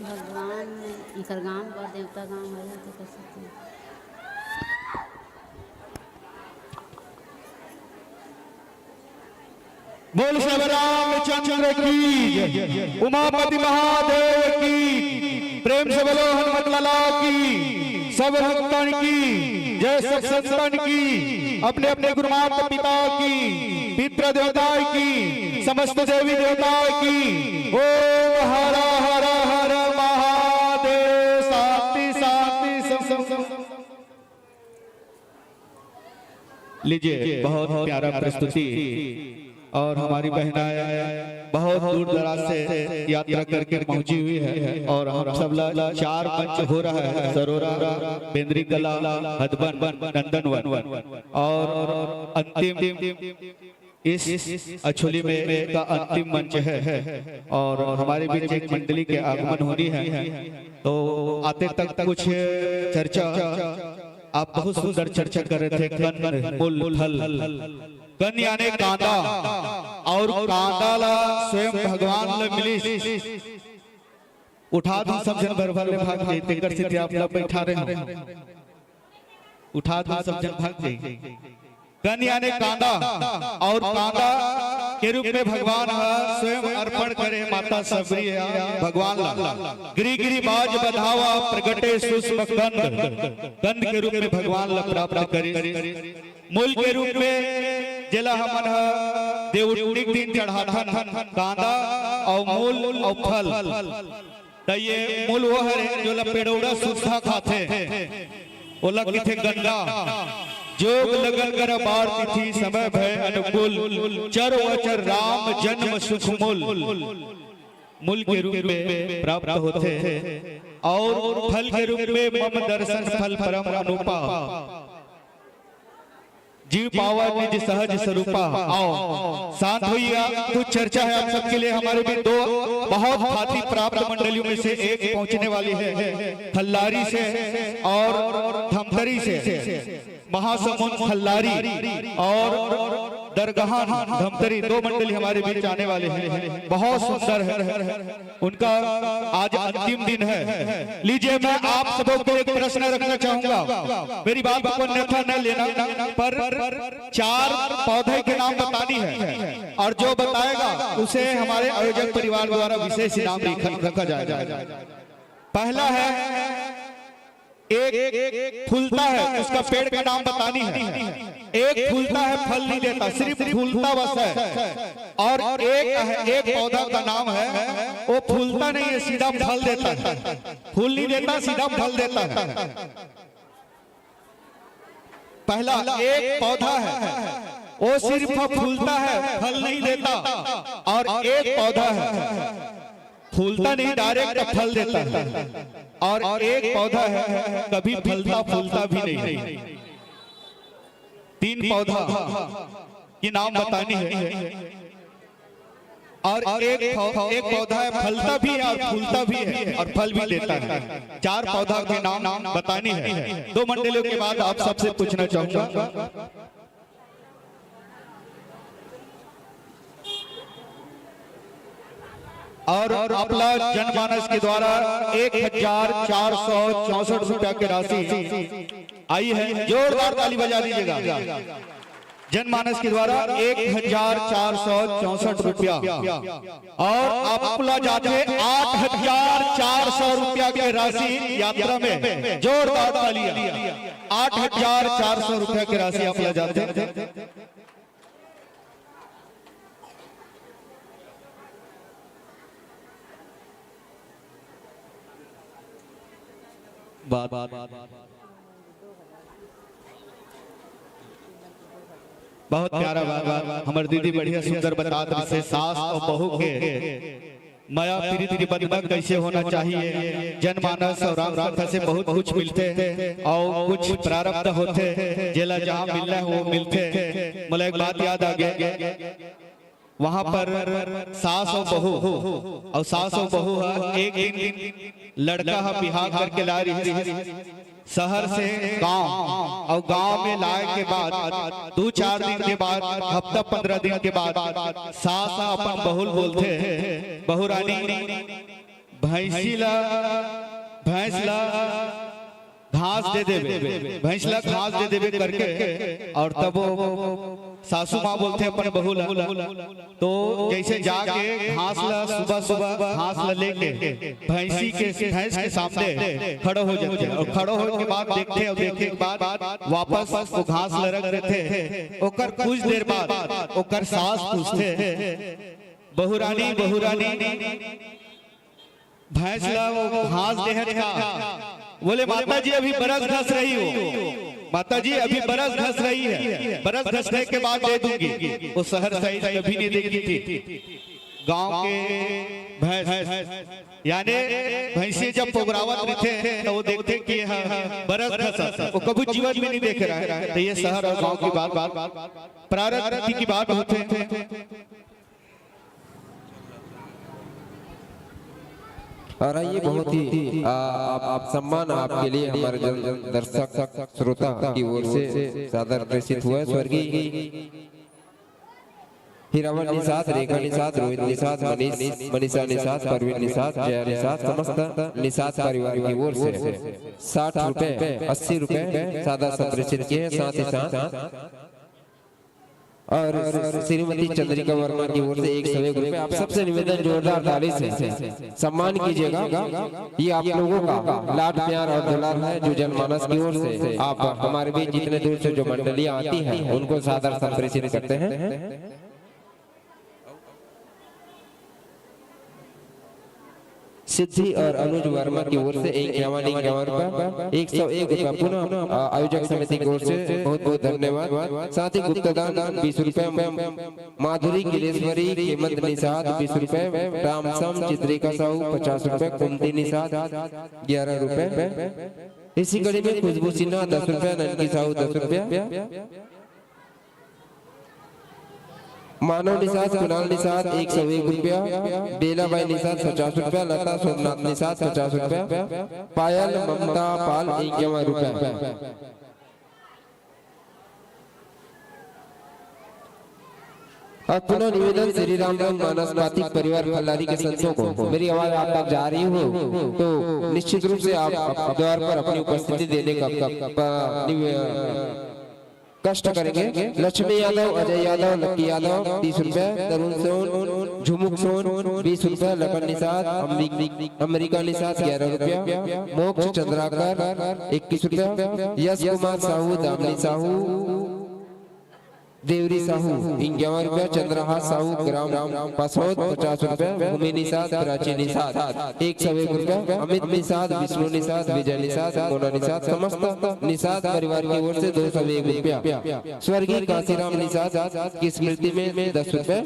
भगवान, एकर गांव बर देवता गांव हरे, तो कइसे बोल श्री रामचंद्र की जय, उमापति महादेव की, प्रेम से बोलो हनुमत लाला की, सब भक्तन की जय, सब संतन की, अपने अपने गुरु माता पिता की, पितृ देवता की, समस्त देवी देवता की। ओम हर हर हर महादेव। शांति, शांति, सम, सम, सम। लीजिए, बहुत प्यारा प्रस्तुति। और हमारी बहनाएं बहुत दूर दराज से यात्रा करके पहुंची हुई है और हम सब ला चार मंच हो रहा है, सरोरा, बेंदरी कला, हथबन, नंदनवन और अंतिम इस अछोली में का अंतिम मंच है और हमारे बीच एक मंडली के आगमन होनी है। तो आते तक कुछ चर्चा, आप बहुत सुंदर चर्चा कर रहे थे, कंद मूल फल, कंद यानी कांदा, और कांदा ला स्वयं भगवान ला मिलिस। उठा दू सब झन, भर भर ले भाग जाई, तेकर सेती आप ला बैठा रहे हो। उठा दू सब झन, भाग जाई। कंद यानी कांदा, और कांदा के रूप में भगवान ह स्वयं अर्पण करे माता शबरी भगवान ला। गिरि गिरि बाज बधावा प्रगटे सुषम कंद, कंद के रूप में भगवान ला प्राप्त करे। मूल के रूप में जेला हमन ह देवउठनी के दिन चढ़ाथन, कांदा और मूल और फल। त ये मूल वो हरे, जोला पेड़ौड़ा सुद्धा खाथे, ओला किथे गंडा। जोग लगन कर बार तिथि समय भय अनुकूल, चर वचर राम जन्म सुख मूल। मूल के रूप में प्राप्त होथे और फल के रूप में मम दर्शन फल परम अनुपा। जीव पावा निज सहज स्वरूपा। आओ, शांत होइए। कुछ चर्चा है आप सबके लिए। हमारे भी दो बहुत भांति प्राप्त मंडलियों में से एक पहुंचने वाली है खल्लारी से और धमतरी से। महासमुंद खल्लारी और दरगाह धमतरी, दो मंडली हमारे बीच आने वाले हैं, बहुत सुंदर है। उनका आज अंतिम दिन है। लीजिए, मैं आप सबों को एक प्रश्न रखना चाहूंगा, मेरी बात को अन्यथा न लेना, पर चार पौधे के नाम बतानी है और जो बताएगा उसे हमारे आयोजक परिवार द्वारा विशेष इनाम रखा जाएगा। पहला है, एक फूलता है, उसका पेड़ का नाम बतानी है। एक फूलता है, फल नहीं देता, सिर्फ फूलता बस है। और एक है, एक पौधा का नाम है, वो फूलता नहीं है, सीधा फल देता है। फूल नहीं देता, सीधा फल देता है। पहला एक पौधा है, वो सिर्फ फूलता है, फल नहीं देता। और एक पौधा है, फूलता नहीं, डायरेक्ट फल देता है। और एक पौधा है, कभी फलता फूलता भी नहीं। तीन पौधा के नाम बतानी है। और एक पौ- एक पौधा है, फलता भी है और फूलता भी है और फल भी देता है। चार पौधा के नाम बतानी है। दो मंडलियों के बाद आप सबसे पूछना चाहूंगा। और आपला जनमानस के द्वारा एक हजार चार सौ चौसठ रुपया की राशि आई है, जोरदार ताली बजा दीजिएगा। जनमानस के द्वारा एक हजार चार सौ चौसठ रुपया और आपला जाथे आठ हजार चार सौ रुपया की राशि यात्रा में, जोरदार तालियां। आठ हजार चार सौ रुपया की राशि आपला जाथे। बात, बात, बात, बात। बहुत प्यारा बात, बात। हमर दीदी बढ़िया सुंदर बतात रहिसे, सास और बहू के मया प्रीति के बंधन कैसे होना चाहिए। जनमानस और राम कथा से बहुत कुछ मिलथे और कुछ प्रारब्ध होथे, जेला जहाँ मिलना है वो मिलथे। मोला एक बात याद आ गया, वहां पर सास और बहू, और सास और बहू ह एक दिन लड़का ह बिहाव करके ला रही शहर से गांव, और गांव में लाए के बाद दो चार दिन के बाद, हफ्ता पंद्रह दिन के बाद सास ह अपन बहू ल बोलथे, "बहू रानी, भैंसी ला, भैंस ला घास दे देबे, भैंस ला घास दे देबे" करके, और तब वो सासू माँ बोलथे अपन बहू ला, तो जैसे जाके घास ला, सुबह सुबह घास ला लेके भैंसी के, भैंस के सामने खड़ो हो जाथे, और खड़ो होए के बाद देखथे, और देखे के बाद वापस वो घास ला रख देथे। ओकर कुछ देर बाद ओकर सास पूछथे, "बहू रानी, बहू रानी, भैंस ला वो घास देहत का?" बोले, "माता जी, अभी बरस घस रही हो, माता जी, अभी बरस घस रही है, बरस घसने के बाद दे दूंगी।" वो शहर साइज कभी नहीं देखी थी, गांव के भैंस, यानी भैंसी जब पोगरावत रहिथे तो वो देखथे कि ये ह बरस घसत, वो कभी जीवन में नहीं देखे रहे। तो ये शहर और गांव की बात, बात प्रारब्ध की बात होथे। और ये बहुत ही, आ, आप, आप सम्मान आपके लिए हमारे जन-, दर्शक श्रोता की ओर से सादर प्रेषित हुआ है। स्वर्गीय हीरावन निषाद, रेखा निषाद, रोहित निषाद, मनीष, मनीषा निषाद, परवीन निषाद, जया निषाद, समस्त निषाद परिवार की ओर से साठ रुपए, अस्सी रुपए सादा संप्रेषित किए हैं। साथ ही साथ और श्रीमती चंद्रिका वर्मा की ओर से एक सौ एक रुपए। आप सबसे निवेदन, जोरदार ताली से सम्मान कीजिएगा। ये आप लोगों का लाड, प्यार और दुलार है, जो जनमानस की ओर से आप हमारे बीच जितने दूर से जो मंडलियां आती हैं, उनको सादर संप्रेषित करते हैं। सिद्धि और अनुज वर्मा की ओर से एक इक्यावन, इक्यावन रुपया, एक सौ एक रुपया पुनः, आ, आयोजक समिति की ओर से बहुत बहुत धन्यवाद। साथ ही गुप्तदान बीस रुपया, माधुरी किलेश्वरी, हेमंत निषाद बीस रुपया, रामसम चित्रिका साहू पचास रुपया, कुमती निषाद ग्यारह रुपया। इसी कड़ी में खुशबू सिन्हा दस रुपया, ननकी साहू दस रुपया, मानव निषाद, कुणाल निषाद एक सौ एक रुपया, बेलाबाई निषाद पचास रुपया, लता सोमनाथ निषाद पचास रुपया, पायल ममता पाल इक्यावन रुपया। अब पुनः निवेदन, श्री राम रंग मानस पाठक परिवार खल्लारी के संतों को, मेरी आवाज आप तक जा रही हो तो निश्चित रूप से आप द्वार पर अपनी उपस्थिति देने का, का, का निवे-, कष्ट करेंगे। लक्ष्मी यादव, अजय यादव, लक्की यादव तीस रुपया, तरुण सोन, झुमुक सोन बीस रुपया, लखन निषाद, अम्बी-, अमेरिका निषाद ग्यारह रुपया, मोक्ष चंद्राकर इक्कीस रुपया, यश कुमार साहू, दामिनी साहू, देवरी साहू इक्यावन रुपया, चंद्रहास साहू ग्राम पासौद पचास रुपया, भूमि निषाद, प्राची निषाद एक सौ एक रुपया, अमित निषाद, विष्णु निषाद, विजय निषाद, मोना निषाद, समस्त निषाद परिवार की ओर से दो सौ एक रुपया। स्वर्गीय काशीराम निषाद की स्मृति में दस रुपया।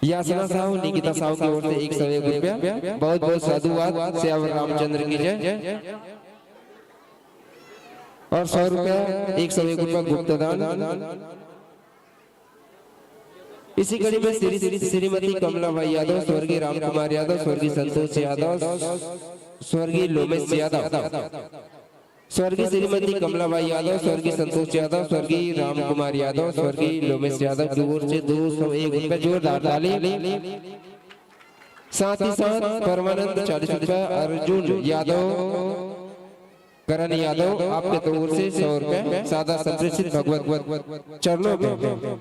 याचना साहू, निकिता साहू की ओर से एक सौ एक रुपया। बहुत बहुत साधुवाद, सियावर रामचंद्र की जय। और सौ रुपया, एक सौ एक रुपया गुप्तदान। इसी कड़ी में श्री, श्री, श्रीमती कमलाबाई यादव, स्वर्गीय राम कुमार यादव, स्वर्गीय संतोष यादव, स्वर्गीय लोमेश यादव, स्वर्गीय श्रीमती कमलाबाई यादव, स्वर्गीय संतोष यादव, स्वर्गीय राम कुमार यादव, स्वर्गीय लोमेश यादव की ओर से दो सौ एक रुपये, जोरदार ताली। साथ ही साथ परमानंद चालीस रुपये, अर्जुन यादव, करण यादव आपके ओर से सौ रुपये, सादा संप्रेषित भगवत चरणों में।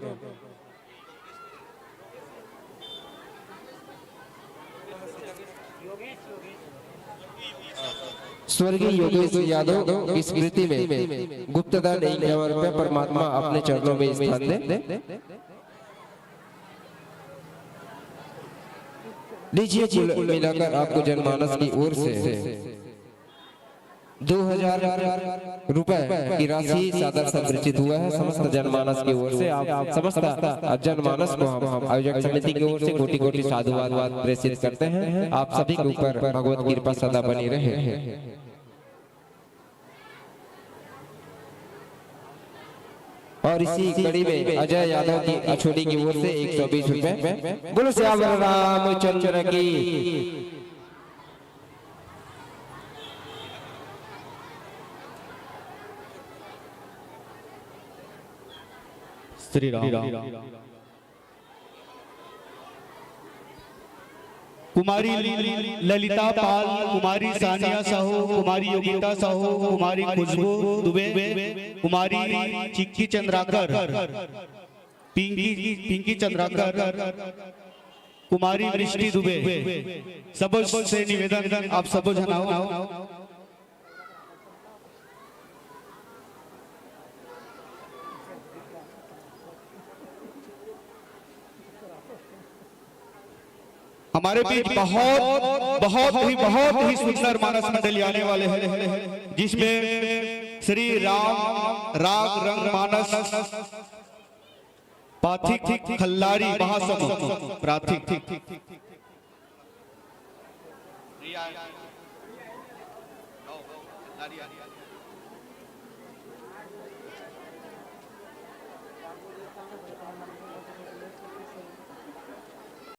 स्वर्गीय योगेश यादव की स्मृति में गुप्तदान इक्यावन रुपये, परमात्मा अपने चरणों में स्थान दे। लीजिए, कुल मिलाकर आपको जनमानस की ओर से दो हजार रुपए की राशि सादर संप्रेषित हुआ है। समस्त जनमानस की ओर से आप समस्त जनमानस को हम आयोजक समिति की ओर से कोटि कोटि साधुवाद प्रेषित करते हैं। आप सभी के ऊपर भगवत कृपा सदा बनी रहे। और इसी कड़ी में अजय यादव की अछोड़ी की ओर से एक सौ बीस रुपए। बोलो सियावर रामचंद्र की। श्री राम। कुमारी ललिता पाल, कुमारी सानिया साहू, कुमारी योगिता साहू, कुमारी खुशबू दुबे, कुमारी चिक्की चंद्राकर, पिंकी, पिंकी चंद्राकर, कुमारी मिष्टी दुबे, सब से निवेदन, आप सब झन आओ। हमारे बीच बहुत, बहुत ही, बहुत ही सुंदर मानस मंडली आने वाले हैं, जिसमें श्री राम राग रंग मानस पाथिक खल्लारी महासमुंद प्राथिक।